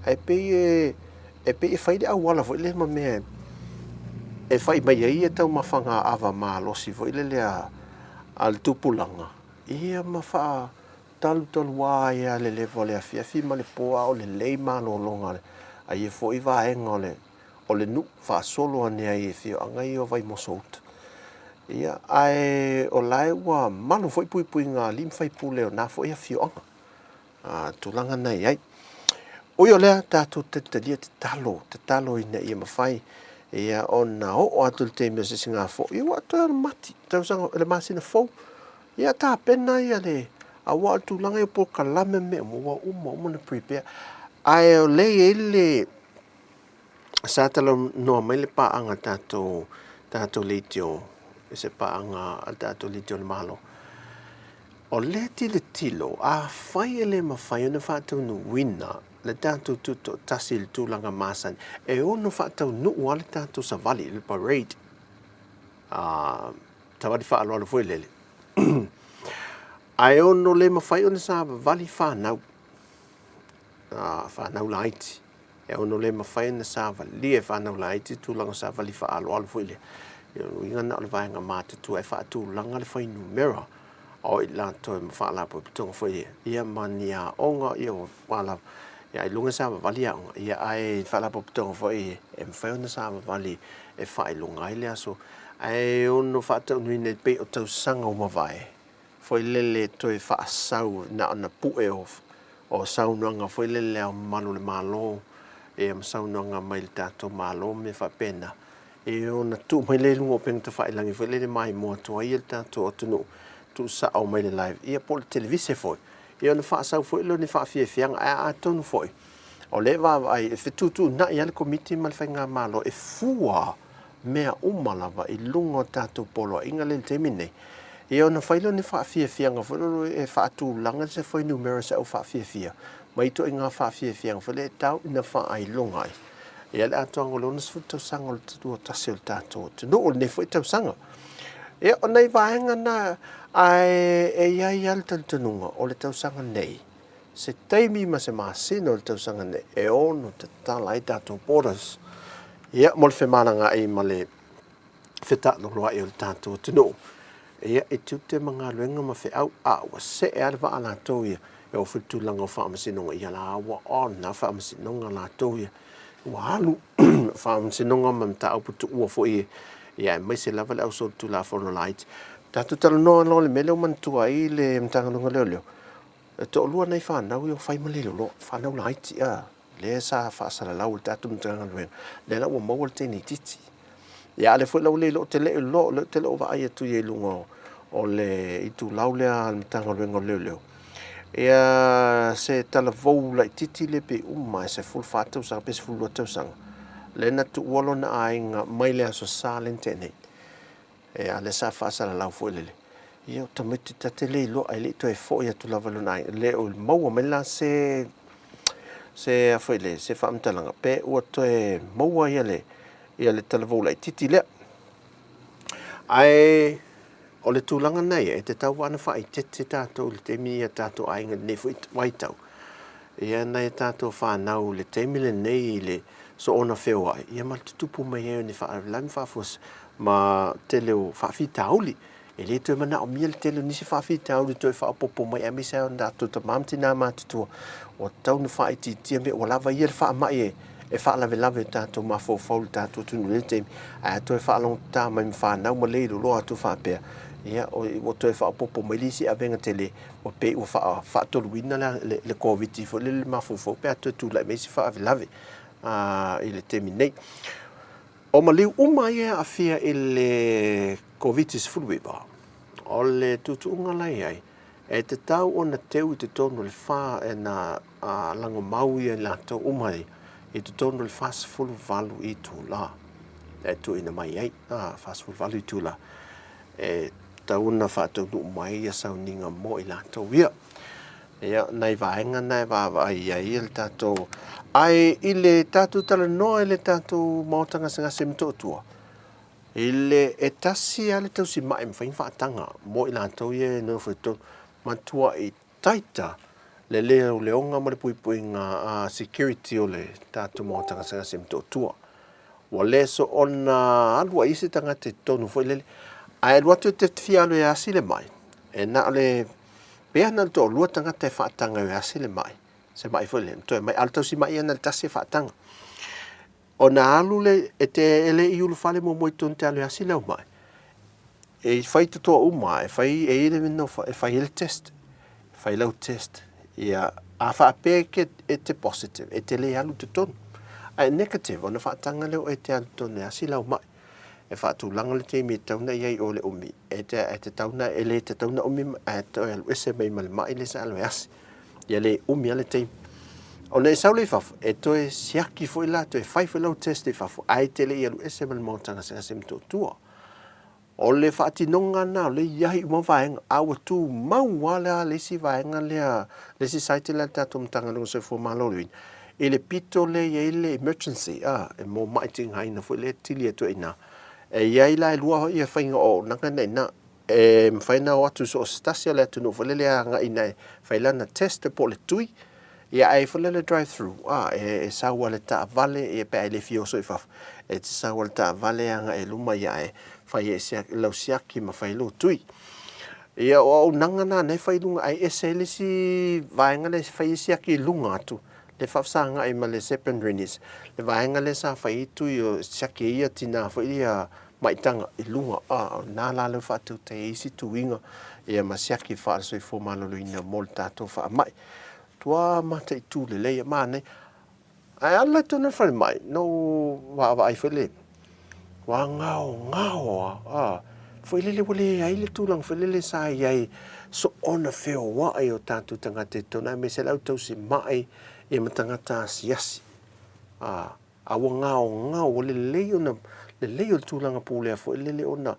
Speaker 2: Ae pei e, e pei e fai le auala foi lea ma mea e fai mai ai ia taumafaga ava malosi foi lele a, a le tupulaga, ia ma faatalutaluā ai lava le leva o le afiafi ma le po a o lelei malologa a ia foi vaega o le o le nuu faasolo ane ai i afioaga ia o Vaimoso Uta. Ia, ae o la e ua malu foi puipuiga a alii ma faipule o na foi afioaga, a, tulaga na i ai. Ui o lea, tatou talitalia tatalo, tatalo ina ia mafai ia ona oo atu i le taimi o se sigafo, ia ua toe o le Mati, tausaga, le masina fou, ia tapena ia le, aua o le tulaga ia o polokalame ma mea uma, ua uma uma ona prepare. Ae o lea e i ai le, Sa talanoa mai le paaga a tatou, tatou leitio, se paaga a le tatou leitio a le Malo. O lea tilotilo, afai e le mafai ona faataunuuina le tatou tutoatasi i le tulaga masani, e ono faataunuu lava le tatou savali, le parade, a, savali faaaloalo foi lele, ae ono le mafai ona savavali fanau, a, fanau laiti. E ono le mafai ona savalia e fanau laiti tulaga savali faaaloalo foi lea. O lona uiga na o le vaega matutua e faatulaga le fuainumera o i latou ma faalapotopotoga foi ia, ia ma ni aoga, ia ua lava, ia ailoga e savavali aoga, ia ae faalapotopotoga foi e mafai ona savavali e faailoga ai le aso. Ae ono faataunuuina e pei o tausaga ua mavae, foi lele toe faasau na ona pue o, o saunoaga foi lele ao mamalu o le Malo, ia ma saunoaga mai le tatou Malo ma mea faapena, ia ona tuu mai lea i luga o upega tafailagi foi lele maimoa atu ai le tatou atunuu, tuusao mai le live, ia po o le televise foi, ia ona faasau foi lea o ni faafiafiaga. Ae atonu foi, o lea e vaavaai, e fetuutuunai lava le Komiti ma le Faigamalo e fua mea uma lava i luga o tatou poloaiga lea i le taimi nei, ia ona fai lea o ni faafiafiaga foi lele e faatulaga se fuainumera se au faafiafia mai ituaiga faafiafiaga foi lea e tau ina faailoga ai ia le atoaga o le 60 tausaga o le tutoatasi o le tatou atunuu i lenei foi tausaga. Ia, o nai vaega na, ae e i ai lava le talitonuga o le tausaga nei, se taimi ma se masina o le tausaga nei e ono tatala ai tatou borders, ia, mo le femalagaai ma le. Fetaaloloai o le tatou atunuu. Ia, i tiute ma galuega ma feau, a ua see lava le vaa latou ia, e oo foi i le tulaga o faamasinoga, ia la ua on lava faamasinoga latou ia. Ua alu faamasinoga ma mataupu tuua foi ia, aemaise lava le ausolitulafono laiti. Tatou talanoa loa i le mea lea ua manatua ai le Matagaluega o Leoleo, e toalua nai fanau ia ua fai ma le iloa, fanau laiti a, lea sa faasalalau e le tatou Matagaluega, lea la ua maua le teine itiiti. Ia a o lea foi la ua le iloa, ou te le iloa, ou te le o vaai atu i ai i luga o le itulau lea a le Matagaluega o Leoleo, ia se talavou laitiiti lea pe uma e 14 tausaga pe 12 tausaga, lea na tuua lona aiga mai le Aso Sa lea na tea nei. Ia, lea sa faasalalau foi lele, ia o tamaiti ta te le iloa ae le i toe foi atu lava i lona aiga. Le o maua mai la se se a foi le se faamatalaga pe ua toe maua ia le ia le talavou laitiiti lea. Ae o le tulaga na ia, e tatau lava ona faaeteete tatou i le taimi i a tatou aiga i lenei foi vaitau. Ia nai a tatou fanau i le taimi lenei i le soona feoai, ia ma le tutupu mai ai o ni faalavelave ma faafuasei ma tele o faafitauli. E le toe manaomia le tele o nisi faafitauli e toe faaopoopo mai aemaise lava o tatou tama ma tina matutua, ua tatau ona faaitiitia mea, ua lava ia le faamai e faalavelave i o tatou mafaufau i le tatou atunuu i lenei taimi, ae a toe faalogotata mai ma fanau ma le iloiloa atu faapea, ia ua toe faaopoopo mai le isi avega tele, ua pei ua faatoluina le Koviti foi lele i le mafaufau pe a toe tulai mai isi faalavelave i le taimi nei. O maliu uma ia e aafia i le Koviti-19, o le tuutuuga la e i ai, e tatau ona teu i totonu o le fa, na lagomau ia i latou uma ia i totonu o le 48 itula e tuuina mai ai, 48 itula e tatau ona faataunuu mai ia sauniga mo i latou ia. Ia, nai vaega na e vaavaai i ai le tatou... Ae i le tatou talanoa i le tatou Maota Gasegase Motootua, i le e tasi lava le tausimai e mafai ona faataga mo i latou ia e nonofo i totonu, matuai taita le leoleoga ma le puipuiga a security o le tatou Maota Gasegase Motootua. Ua le soona alu ai se tagata i totonu foi lele, ae alu atu e te fia alu e asi le mai, e na o le Pea na o le toalua tagata e faataga e asi le mai, se mai foi lea, toe mai, a o le tausi mai ia na o le tasi e faataga. Ona alu le, e te e le i ulufale muamua i totonu te alu e asi lau mai, e fai totoa uma, e fai, e i ai le mea e fai ai le test, fai lau test, ia, a faapea e, e te positive, e te le alu i totonu. Ae negative, ona faataga lea o oe e te alu i totonu e asi lau mai. E faatulaga le taimi e tatau ona i ai o le umi, e te, e tatau ona, e le tatau ona umi ae toe alu ese mai ma le mai lea sa alu e asi. Ia le umi lava le taimi. Ona e sau lea i fafo, e toe siaki foi la, toe fai foi lau test i fafo, ae te le i alu ese ma le maota gasegase Motootua. O le faatinoga lena o lea e i ai uma vaega, a ua tumau lava la le isi vaega lea, le isi site lea a le tatou Matagaluega o le Soifua Maloloina, i le pito lea e i ai le emergency, a, e mo mai tigaina foi lea e tili atu ai i ina. E i ai la e lua ia faiga o auaunaga na i ina, e mafai ona o atu i so o se tasi o le atunuu foi lele e agai i ina e fai lana test po o le tui, ia ae i ai foi la le drive through, a, e sau lava i le taavale, ia pe a e le fia oso i fafo, e te sau lava i le taavale agai i luma ia ae fai ai lau siaki ma fai lou tui. Ia o auaunaga na na e fai i luga ae ese ai le isi vaega lea e fai ai siaki i luga atu, le faafesagai ma le Serpent Rennies, le vaega lea sa fai ai tui o siaki ai ia tina foi ia maitaga i luga, a o lena la lea ua faatautai ai isi tuiga ia ma siaki faale-soifua maloloina mo le tatou faamai. Tua mataitu lelei e manaia. Ae alu la i totonu o le falemai, na ou vaavaai foi le, ua gaogao lava, a, foi lele ua leai le tulaga foi lele sa i ai soona feoai o tatou tagata i totonu, aemaise le au tausimai ia ma tagata asiasi, a, a ua gaogao, ua lelei ona, lelei o le tulaga pulea foi lele ona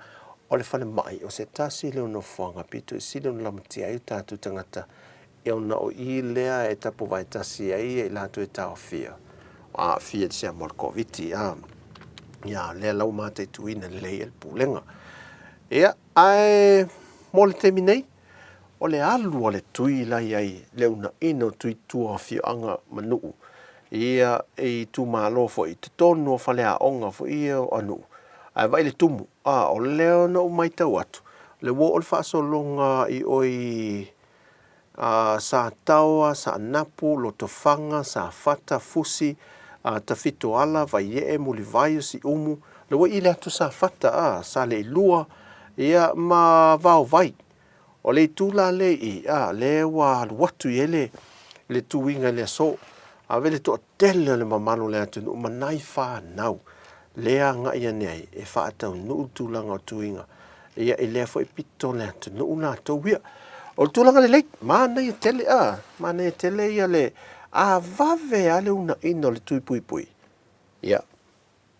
Speaker 2: o le falemai, o se tasi lea o nofoaga pito i sili ona lamatia ai o tatou tagata Ona o i lea e tapuvae tasi ai i latou e taofia, ua aafia i le siama o le Koviti, a, ia, lea la ua mataituina lelei e le Pulega. Ia, ae mo le taimi nei, o le alu a le tui la i ai le unaina o tui tua o afioaga ma nuu, ia, i itumalo foi, i totonu o faleaoga foi ia o nuu, ae vaai le tumu. A, o lea na ou matau atu, le ua oo le faasologa i o i a, Sataoa, Saanapu, Lotofaga, Safata, Fusi, a, Tafitoala, Vaiee, Mulivai, Siumu, le ua ili atu Safata, a, Saleilua, ia, ma Vaovai. O le itu la lea i i, a, lea ua alu atu i ai le, le tuiga i le aso. Ave le toatele o le mamalu o le atunuu ma nai fanau lea agai ane ai e faataunuu le tulaga o tuiga ia i lea foi pito o le atunuu latou ia. O le tulaga lelei, manaia tele, a, manaia tele ia le, a vave lava le uunaina o le tui puipui, ia,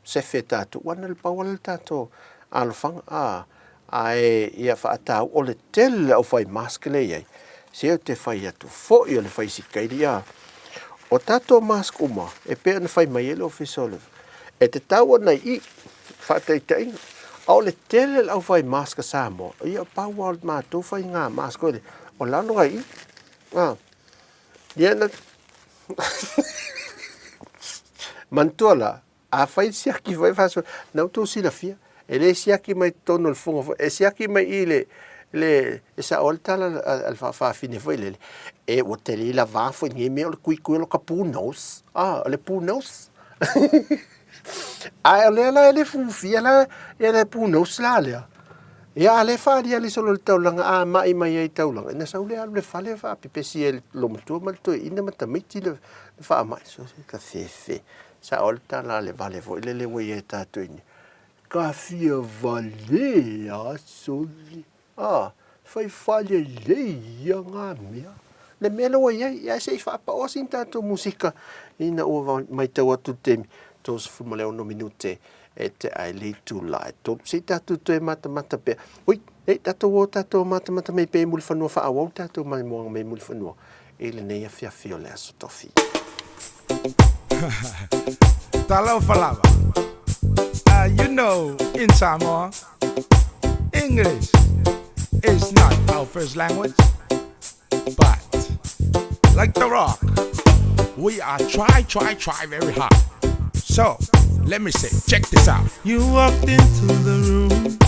Speaker 2: sefe tatou, aua na o le pau lava lea o le tatou alofaga, a, ae ia faataua, o le tele o le aufai mask lea e i ai, se ou te fai atu foi o le faisikaili, a. O tatou mask uma, e pei ona fai mai ai le Ofisa o le, e tatau ona i i, faataitaiga, a o le tele o le aufai mask a Samoa, ia pau lava o le matou faiga mask foi lea, o lalo lava i i, a. Ia na, manatua la, Afai siaki foi faasoa, na outou silafia, e le siaki mai totonu o le fofoga foi, e siaki mai i le, le, e sao ai le tala a le faafafine foi lele, e ua tele lava foi lenei mea o le kuikui o lota pūnaos, ah, o le pūnaos. Ae o lea la e le fufia la ia le pūnaos la lea. Ia a lea e faaliali solo i le taulaga, a mai mai ai i taulaga, ina sau lea alu i le fale faapepesi ai i le loomatua ma le toeaina ma tamaiti le faamai. So, ka fefe. Sao le tala a le vale foi lele ua i ai tatou i nei, Ka fia vale a sole, a, fai falelei ia ngā mea. Le mea lea ua i ai, ae se i faapaoa sina tatou musika ina ua matau atu le taimi, 36 minute e te ai le itula e tolu. Se i tatou toe matamata pea. Ui, nei, tatou o tatou matamata mai pea i Mulifanua, faaauau le tatou maimoaga mai Mulifanua i lenei afiafi o le Aso Tofi.
Speaker 4: Talofa lava. You know, in Samoa, English is not our first language, but like The Rock, we are try, try, try very hard. So, let me say, check this out. You walked into the room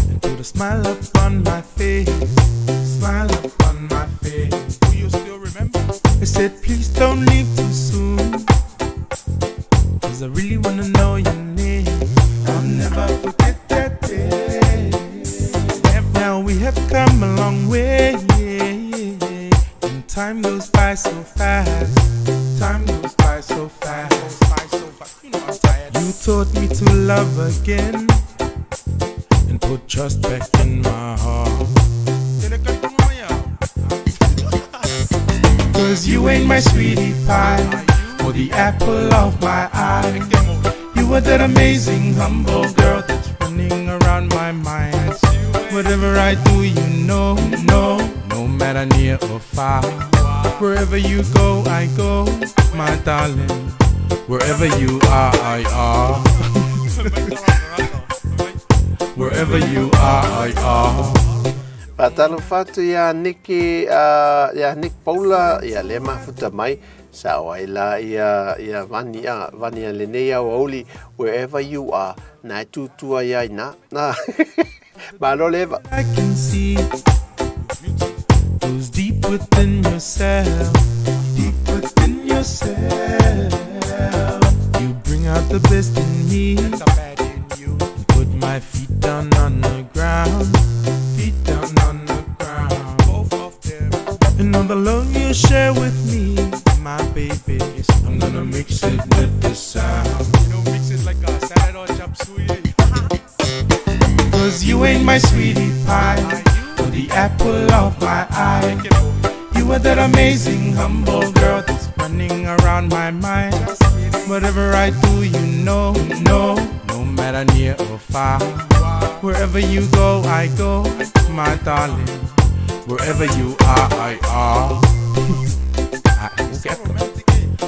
Speaker 4: and put a smile upon my face, smile upon my face. Do you still remember? I said, please don't leave too soon, cause I really wanna know your name. I'll never forget that day. Now we have come a long way, and time goes by so fast. Time goes by so fast. You taught me to love again and put trust back in my heart. Cause you ain't my sweetie pie or the apple of my eye. You were that amazing, humble girl that's running around my mind. Whatever I do, you know, no, no matter near or far. Wherever you go, I go, my darling. Wherever you are, I are. Wherever you are, I are.
Speaker 2: Faatalofa atu iā Niki, uh, iā Nick Paula, ia lea mafuta mai, sao ai la ia, ia Vani, a, Vani a lenei aoauli, wherever you are, na e tūtū ai ai nā. Nā, malo le eva.
Speaker 4: I can see goes deep within yourself, deep within yourself. You bring out the best in me. And put my feet down on the ground, feet down on the ground. Both of them. And all the love you share with me, my baby. I'm gonna mix it with the sound. You know, mix it like a salad or chop suey. Cause you ain't my sweetie pie, or the apple of my eye. You are that amazing, humble girl that's running around my mind. Whatever I do, you know, no, no matter near or far. Wherever you go, I go, my darling. Wherever you are, I are.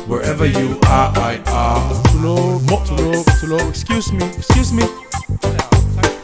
Speaker 4: Wherever you are, I are. Tulo, tulo, tulo, excuse me, excuse me.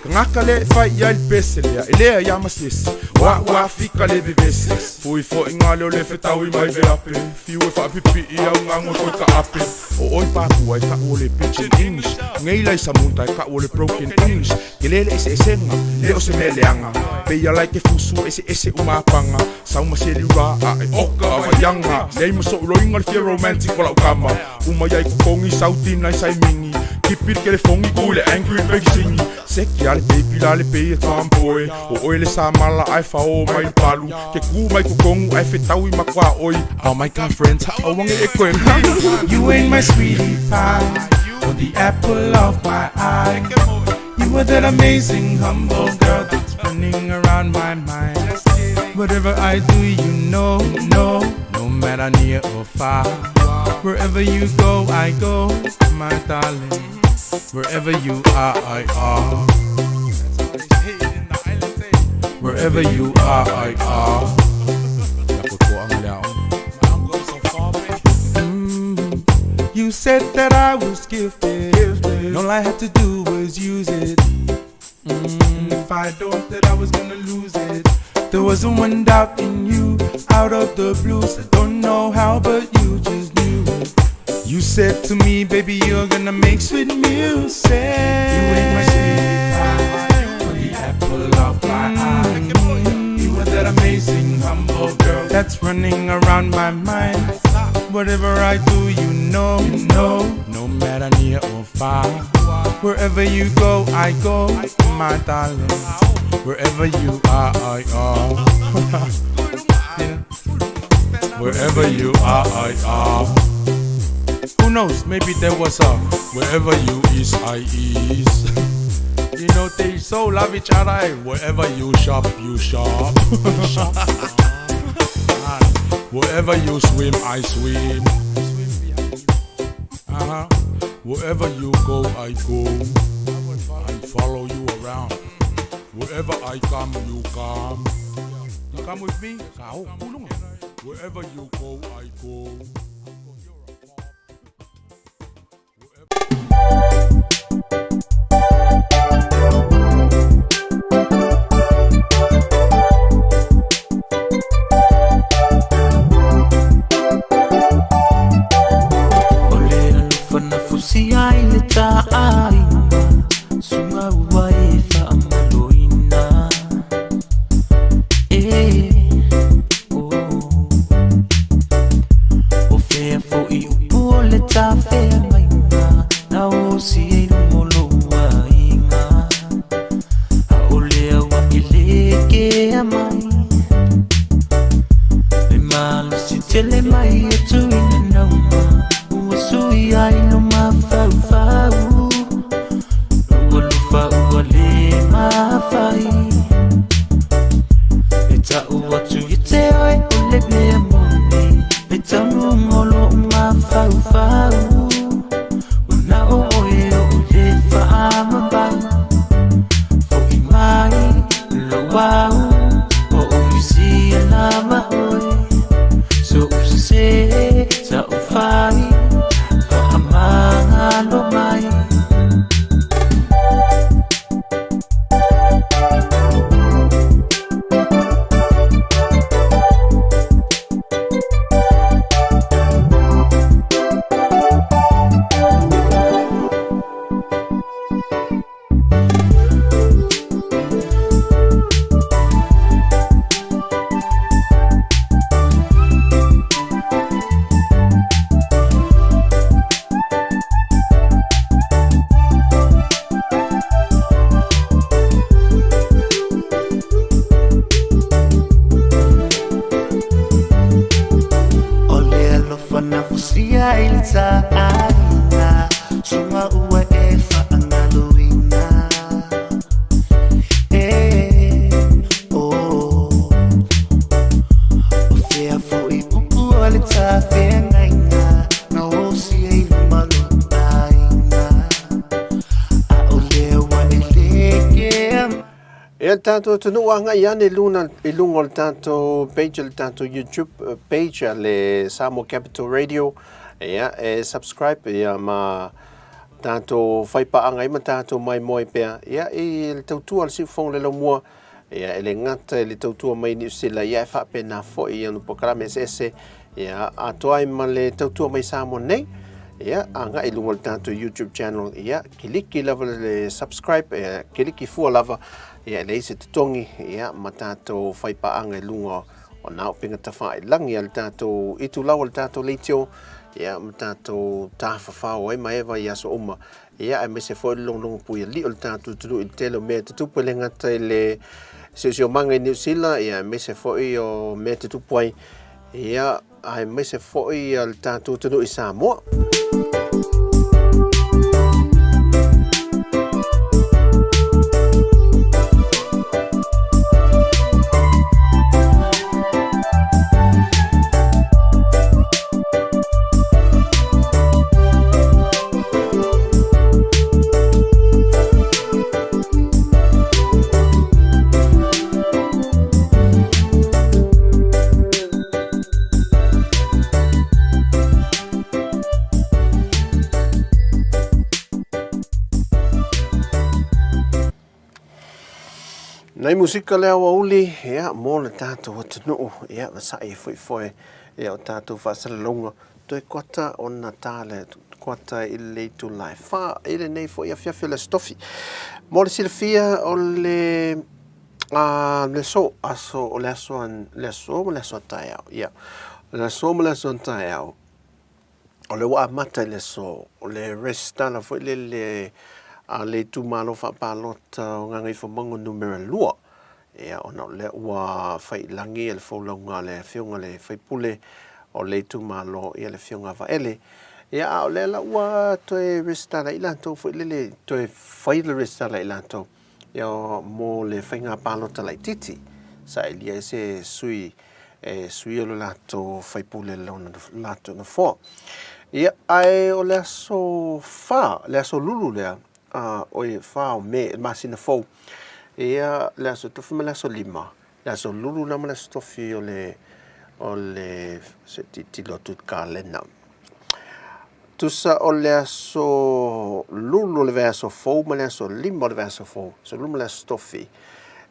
Speaker 5: Tagata lea e fai i ai le pese lea, e leai a ma se isi. O a'u Afika le vevesi, fui fo'iga lea o le fetaui mai veape, fiu e faapipi'i au gago e koe taape. O oi Papua e ta'u o le Pidgin English, nei lai Samuta e ta'u o le Broken English. Tele le eseesega, le o se mea leaga, pei ala i te fusu eseese uma apaga, sau ma seli ura a'e oka vaiaga. Leai ma so'u loiga le fia romantic o la'u tama, uma iai kokogi sau tina i saimigi, kipi le kelefogi ku i le angry beijingi. Seki a le baby la le pei e tomboy, o oe le samala ae faō mai le palu, ke kū mai totonu ae fetaui ma tuaoi. All my girlfriends ha'auage e koe.
Speaker 6: You ain't my sweetie pie Or the apple of my eye You are that amazing humble girl That's running around my mind Whatever I do you know, no No matter near or far Wherever you go, I go, my darling Wherever you are, I are Wherever you are, I are You said that I was gifted. And all I had to do was use it. Mm, if I don't, that I was gonna lose it. There wasn't one doubt in you, out of the blue. So don't know how, but you just knew it. You said to me, baby, you're gonna make sweet music. You ain't my sweetie pie, the apple of my eye. You are that amazing, humble girl that's running around my mind. Whatever I do, you know, you know, no matter near or far. Wherever you go, I go, my darling. Wherever you are, I are. yeah.
Speaker 5: Wherever you are, I are.
Speaker 6: Who knows? Maybe there was a
Speaker 5: wherever you is, I is.
Speaker 6: You know, they so love each other. Eh?
Speaker 5: Wherever you shop, you shop. Wherever you swim, I swim. Uh-huh. Wherever you go, I go. I follow you around. Wherever I come, you come.
Speaker 6: You come with me?
Speaker 5: Wherever you go, I go.
Speaker 1: O le alofa na fusia i le taaiga Suga ua e faamaloina E oh. O fea fo'i upu o le tafeagaiga Na osi ai luma o lou aiga A o lea ua e le kea mai Le malosi tele mai e tuina nauma Ua sui ai lou mafaufau Lou alofa ua le mafai E ta'u atu i te oe o le mea moni Le taunuuga o lo'u mafaufau Ua na o oe o'u le faamavau Fo'i mai lou au Ua ou misia lava oe So'u sesē sa ou fai Faamagalo mai. O le alofa na fusia i le taaiga Suga ua e faagaloina E oh O fea fo'i upu o le tafeagaiga Na osi ai luma o lou aiga A o lea ua e le kea
Speaker 2: Ia le tatou atunuu agai ane i luna i luga o le tatou page le tatou YouTube page a le Samoa Capital Radio ia e subscribe ia ma Tatou faipaaga ai ma tatou maimoa pea, ia, i le tautua a le Siufofoga o le Laumua, ia, e le gata i le tautua mai i Niu Sila, ia, e faapena foi i ana polokalame eseese, ia, atoa ai ma le tautua mai Samoa nei. Ia, agai i luga o le tatou YouTube channel, ia, kiliki lava le subscribe, ia, kiliki fua lava, ia, e leai se totogi, ia, ma tatou faipaaga i luga o nā upega tafailangi a le tatou itulau o le tatou leitio, ia, ma tatou tafafao ai ma eva i aso uma, ia, aemaise foi le logologo puialii o le tatou atunuu i le tele o mea e tutupu e le gata i le siosiomaga i Niu Sila, ia, aemaise foi o mea e tutupu ai, ia, aemaise foi le tatou atunuu i Samoa. Nai musika le aoauli, ia, mo le tātou atunuu, ia, masa'i e foefoe, ia, o tātou faasalalauga, toe kuata ona tā le kuata i le itula e whā, i lenei foi afiafi o le Aso Tofi. Mo le silafia o le a le aso, aso, o le aso, le aso ma le aso a taeao, ia, o le aso ma le aso a taeao, o lea ua amata i le aso, o le resitala foi lele a le itumalo faapalota o Gagaifomauga Numera 2. Ia, ona o lea ua fai i lagi le folauga a le Afioga i le sui usufono o le itumalo, ia le Afioga ia Vaele. Ia, a o lea la ua toe resitala ai latou foi lele, toe fai le resitala i latou, ia, mo le faiga palota laitiiti, sailia ai se sui e suia lo latou faipule i lona latou nofoa. Ia, ae o le aso 4, le aso lulu lea, oi, 4 o Me, le masina fou, ia, le aso tofi ma le aso 5, le aso lulu la ma le aso tofi o le, o le, se i tilotilo atu i le kalena. Tusa o le aso lulu o le vaiaso fou ma le aso 5 o le vaiaso fou, aso lulu ma le aso tofi,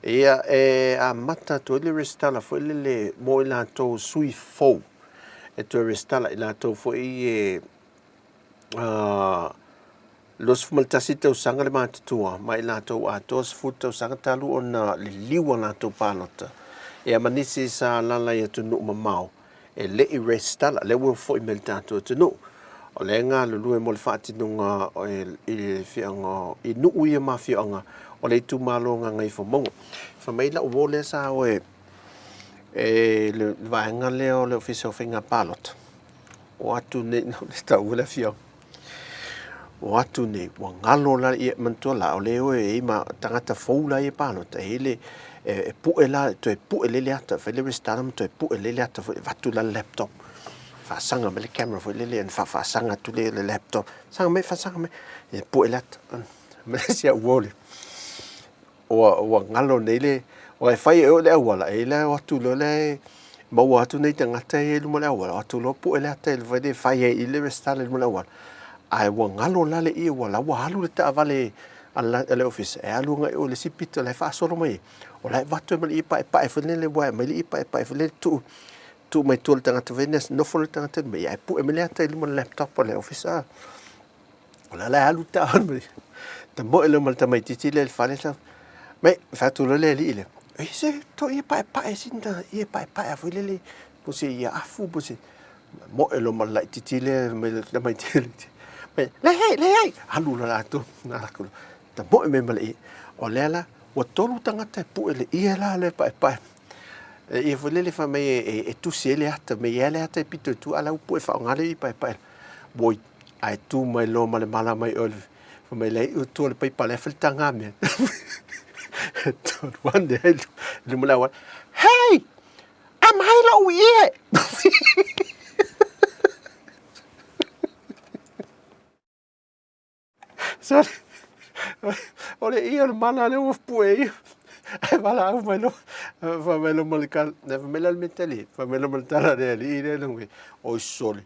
Speaker 2: ia e amata atu ai le resitala foi lele mo i latou sui fou. E toe resitala i latou foi e 21 tausaga le matutua ma i latou atoa 10 tausaga talu ona liliu a latou palota. Ia ma nisi sa alaala i atunuu mamao e le i resitala, lea ua foi mai i le tatou atunuu. O lea e galulue mo le faatinoga i le afioaga, i nuu ia ma afioaga o le itumalo o Gagaifomauga. Fai mai lau uo lea sa o e le vaega lea o le Ofisa o Faiga Palota, o atu nei, le taua le afioaga, o atu nei, ua galo la, ia manatua la, o lea e o e i ai ma tagata fou la ia e palota, e i ai le, e pue la, toe pue lea le ata, fai le resitala ma toe pue lea le ata foi, avatu la le laptop, faasaga mai le camera foi lele, ona faafaasaga atu lea i le laptop, saga mai, faasaga mai, ia pue le ata. Ma le isi au uo le, ua, ua galo nei le, aua e fai e oe le auala, e le o atu loa le, maua atu nei tagata ia i luma o le auala, o atu loa pue le ata i le fai, fai ai i le resitala i luma o le auala. Ae ua galo la le ie, ua la ua alu le taavale a le ofisa, e alu agai i o i le isi pito la e faasolo mai ai. O la e avatu ai ma le ie paepae foi lele, ua aumai le ie paepae foi lele tuu, tuu mai tua i le tagata foi lele, nofo le tagata i luma, ia ae pue mai le ata i luma o le laptop a le ofisa. O la la e alu taavale mai. Tamoe loa ma le tamaitiiti lea i le fale sa. Mai, fai atu loa le alii lea, Ei se to ie paepae sina ie paepae a foi lele po se ia afu po se moe loa ma le laitiiti lea mai le tamaitiiti. Mai, leai, leai, alu loa latou, na alu atu loa. Tamoe mai ma le ie. O lea la, ua tolu tagata e pue le ie la lea paepae. E ie foi lele fai mai e tusi ai le ata, mai ia le ata e pito i tua, a la ua pue faaaoga le ie paepae. Oi, ae tu mai loa ma le mala mai oe, fai mai leai ua tua le paipa la e fai le taga mea. Tolu ane ai i luma o le auala, Hey! Aumai lou ie! Sorry. O le ie o le mala lea ua pue ia. Ae valaau mai loa, fai mai loa ma le tala, fai mai la le metali, fai mai loa ma le tala a le alii lea, oi sole.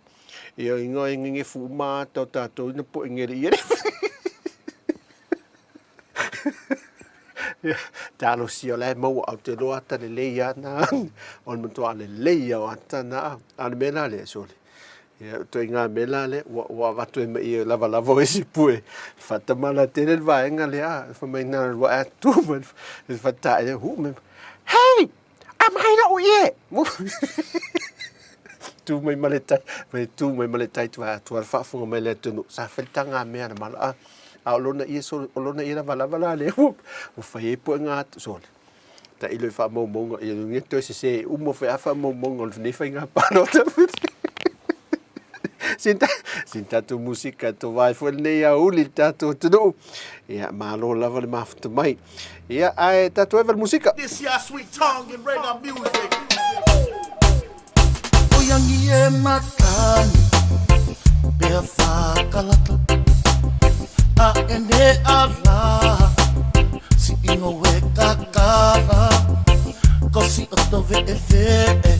Speaker 2: Ia inga e ngegefu uma ata o tatou ina po'e ngele ia le Talosia o la e maua ae ou te iloa ata lelei lava na o le matuā lelei lava o ata na a o le mea la lea sole ia o ituaiga mea la lea ua ua avatu ai ma ia lavalava o isi pue faatamala tele le vaega lea fai mai na o le lua'i atu tu mai le fata'i hu mai hey Aumai lou ie! Tu mai ma le tai, mai tu mai ma le tai tu atu le faafofoga mai le atunuu, sa fai le tagamea a le mala a. A o lona ie sole, o lona ie lavalava la lea ua fai ai puega atu sole. Tailo i faamaumauga, ia luga toe sese uma foi a faamaumauga o lenei faiga palota. Sin sin tatou musika to vai foi lenei aouli le tatou atunuu. Ia malo lava le mafuta mai. Ia ae tatou eva le musika.
Speaker 3: This ya sweet tongue and reggae music.
Speaker 1: Oiangi e matani pea whakalata A ene ala si ingo e kakala Ko si oto ve e ve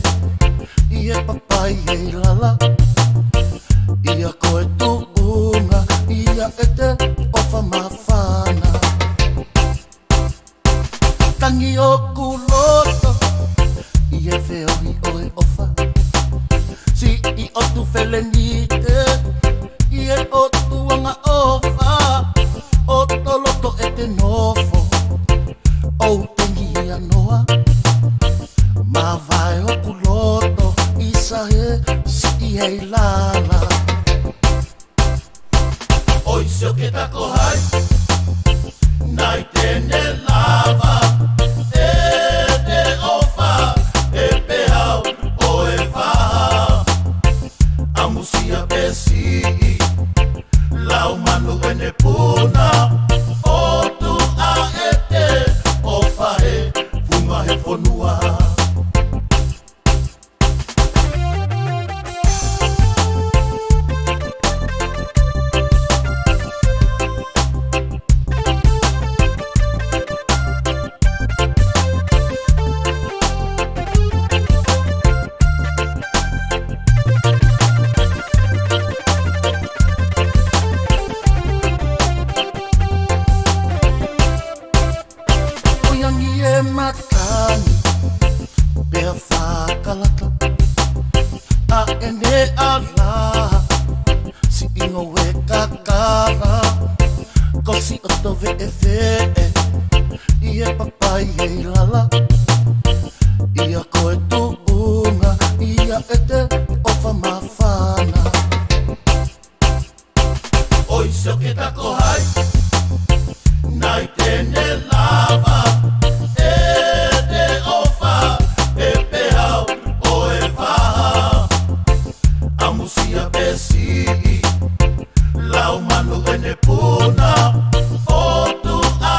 Speaker 1: I e papai e lala Ia koe tuunga ia e te ofa mafana Tangi o kuloto I e feohi oe ofa Si i o tu felenite I e o tuanga ofa O toloto e te nofo O tengi anoa Mavae o kuloto I sahe si i hei lala.
Speaker 3: Oi se o ke tako hai Nai tene lava E te ofa E pehau o e vaha Amusia pe sii Lau manu e ne puna O tu a e te ofa he Funga he fonua.
Speaker 1: Oiangi e matani pea whakalata A ene ala si ingo e kakala Ko si oto ve e ve I e papai e lala Ia koe tuunga ia e te ofa mafana.
Speaker 3: Oi se o ke tako hai Nai tene lava E te ofa E pehau o e vaha Amusia pe sii Lau manu e ne puna O tu a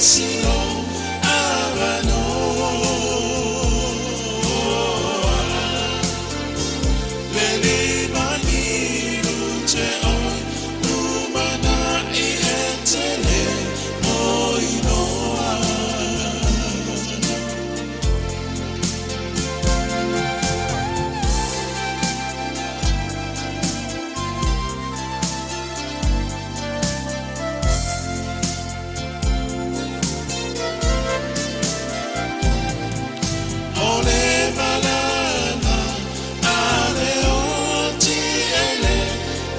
Speaker 3: isi lou avanoa. Le limanilu te oi lumanaʻi e tele oi loa. O le malama a le oti e le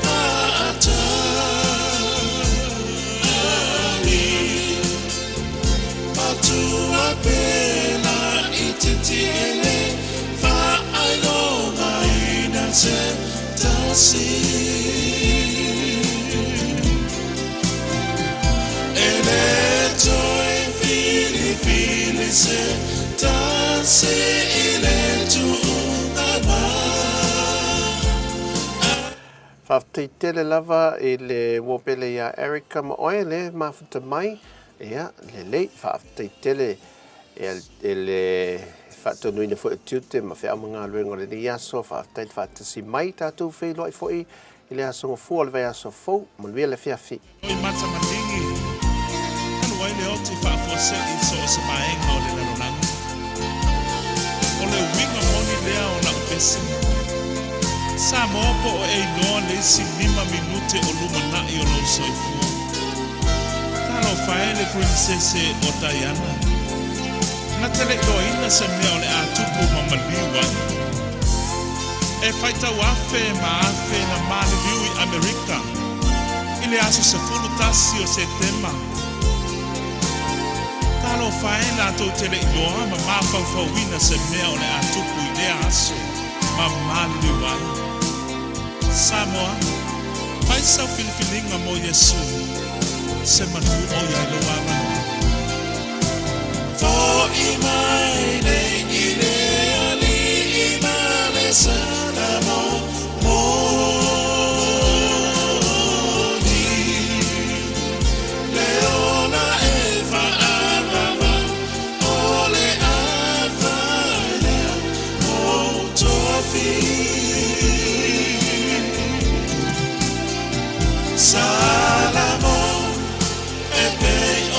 Speaker 3: faatali Matua pela i titi e le faailogaina se tasi. E le toe filifili se tasi i le tuuga mai.
Speaker 2: Faafetai tele lava i le uo pele iā Erica ma oe le mafuta mai. Ia, lelei, faafetai tele e le faatonuina foi o tiute ma feau ma galuega o lenei aso. Faafetai le faatasi mai, tatou feiloai foi i le aso Gafua o le vaiaso fou. Manuia le afiafi.
Speaker 4: Oi mata maligi, alu ai le oti faafuasei i so o se vaega o le lalolagi. O le uiga moni lea o lau pese. Samoa po o e iloa le isi lima minute o lumanai o lou soifua. Talofa e le Princese o Diana. Na te le iloaina se mea o le a tupu ma maliu ai. E faitau afe ma afe na maliliu i Amerika i le aso 11 o Setema. Talofa e latou te le iloa ma mafaufauina se mea o le a tupu i lea aso ma maliliu ai. Samoa, fai sau filifiliga mo Iesu, se manu ʻoiai lou avanoa.
Speaker 3: Fo'i mai nei i le Alii ma le Salamo moni. Le ola e fa'aavaava o le Alfa e lea mou tofi. Salamo e pei o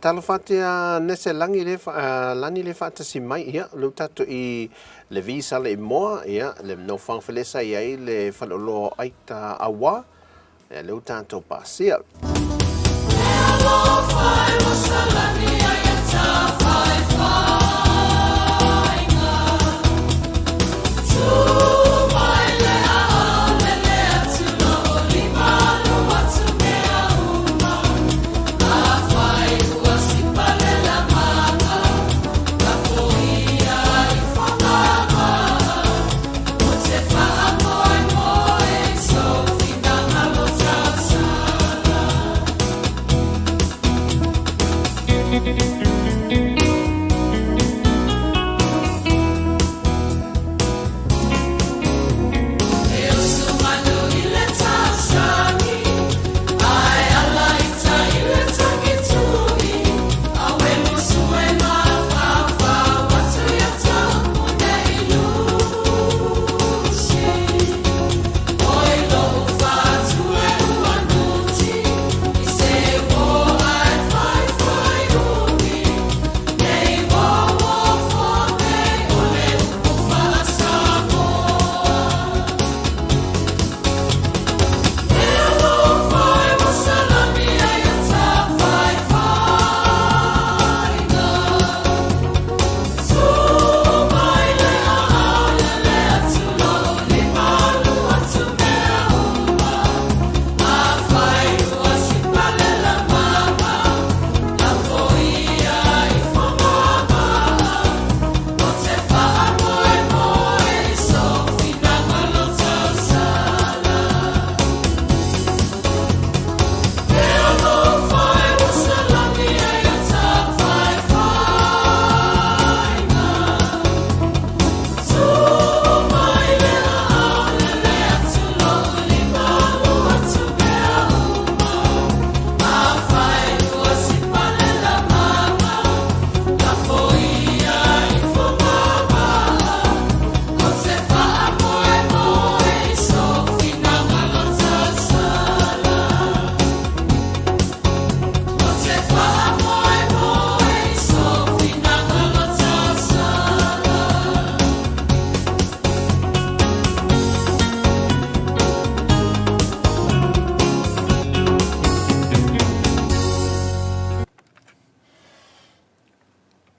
Speaker 2: Faatalofa atu ia Nese Lagi le Lani le faatasi mai, ia, lea ua tatou i le Visa le imoa, ia, le nofoaga foi lea sa i ai le faleoloa o Aita Aua, ia, lea ua tatou pasia.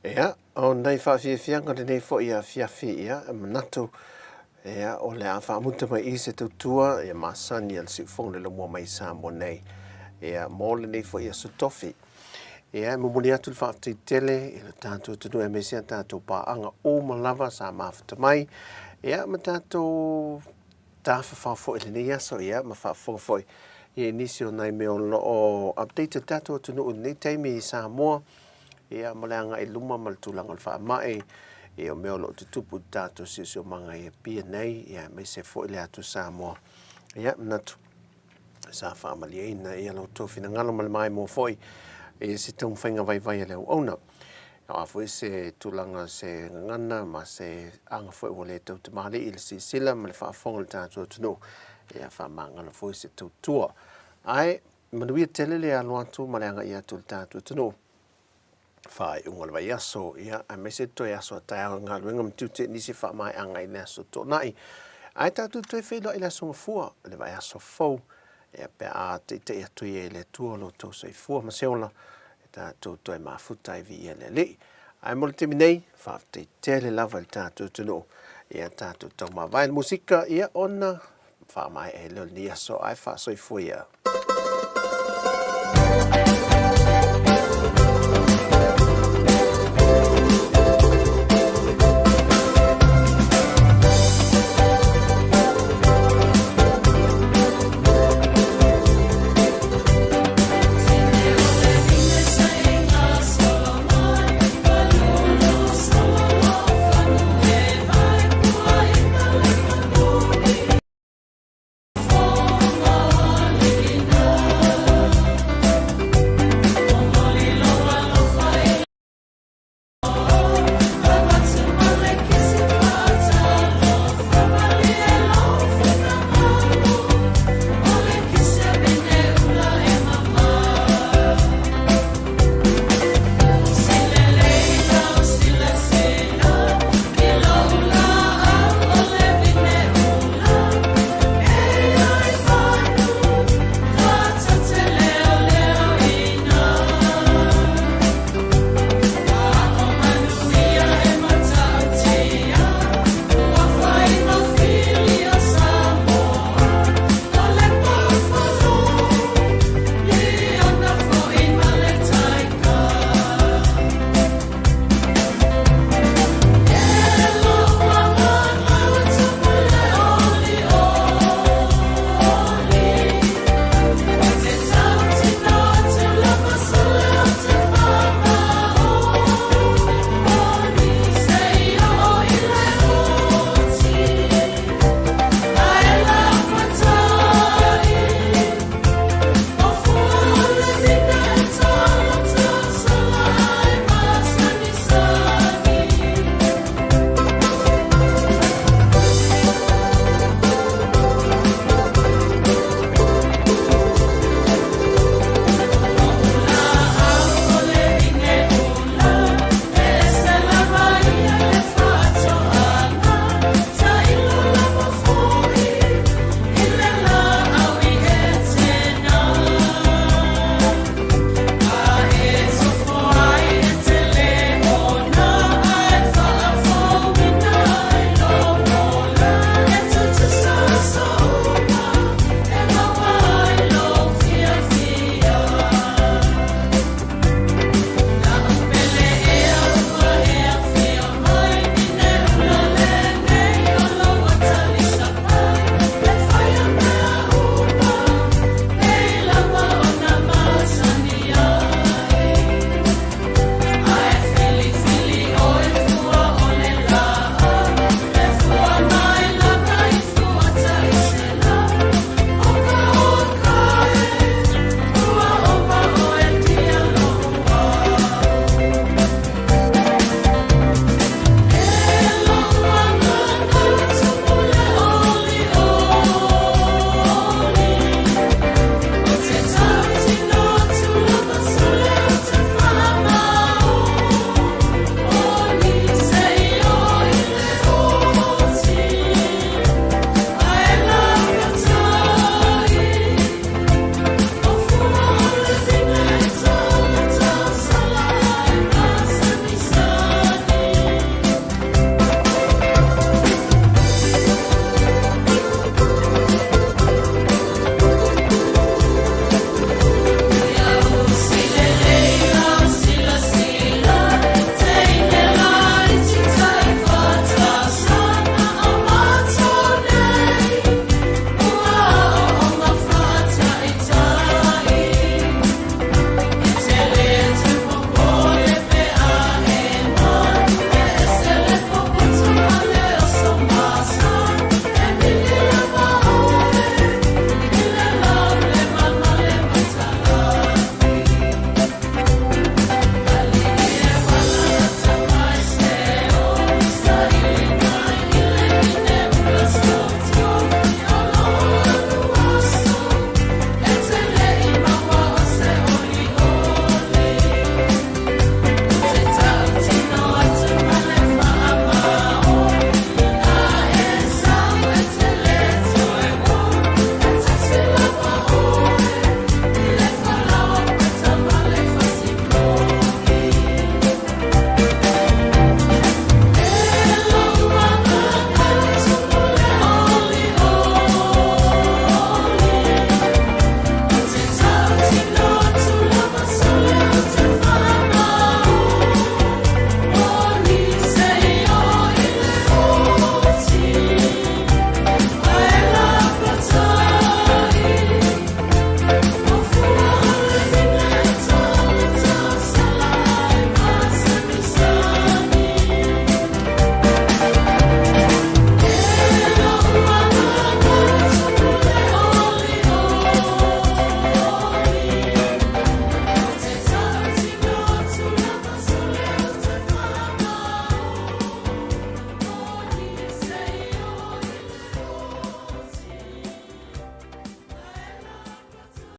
Speaker 2: Ia, o nei faafiafiaga lenei foi afiafi, ia, e manatu, ia, o le a faamuta mai i se tautua, ia, masani a le siufono le laumua mai i Samoa nei, ia, mo lenei foi aso tofi. Ia, e momoli atu le faafetai tele i lo tatou atunuu aemaise a tatou paaga uma lava sa mafuta mai, ia, ma tatou tafafao foi i lenei aso, ia, ma faafofoga foi i nisi o nai mea o lo o update le tatou atunuu i lenei taimi i Samoa, ia, ma le agai i luma ma le tulaga o le faamai, ia, o mea o lo o tutupu i le tatou siosiomaga i Apia nei, ia, aemaise foi le atu Samoa. Ia, manatu sa faamalieina ia lo outou finagalo ma le maimoa foi i se taumafaiga vaivai a le auauna. O a foi se tulaga se gagana ma se aga foi ua le tautamalii i le silasila ma le faafofoga o le tatou atunuu, ia faamagalo foi se tautua. Ae manuia tele le alo atu ma le agai atu o le tatou atunuu faaiuga o le vaiaso, ia, aemaise toe aso a taeao i galuega ma tiute nisi faamaeaga i le aso Toonai. Ae tatou toe feiloai i le aso Gafua, le vaiaso fou, ia, pe a teitei atu ia i le Atua lo outou soifua ma se ola, e tatou toe mafuta ai viia le Alii. Ae mo le taimi nei, faafetai tele lava i le tatou atunuu, ia tatou taumavae le musika, ia, ona faamaea ai lea o lenei aso, ae faasoifua ia.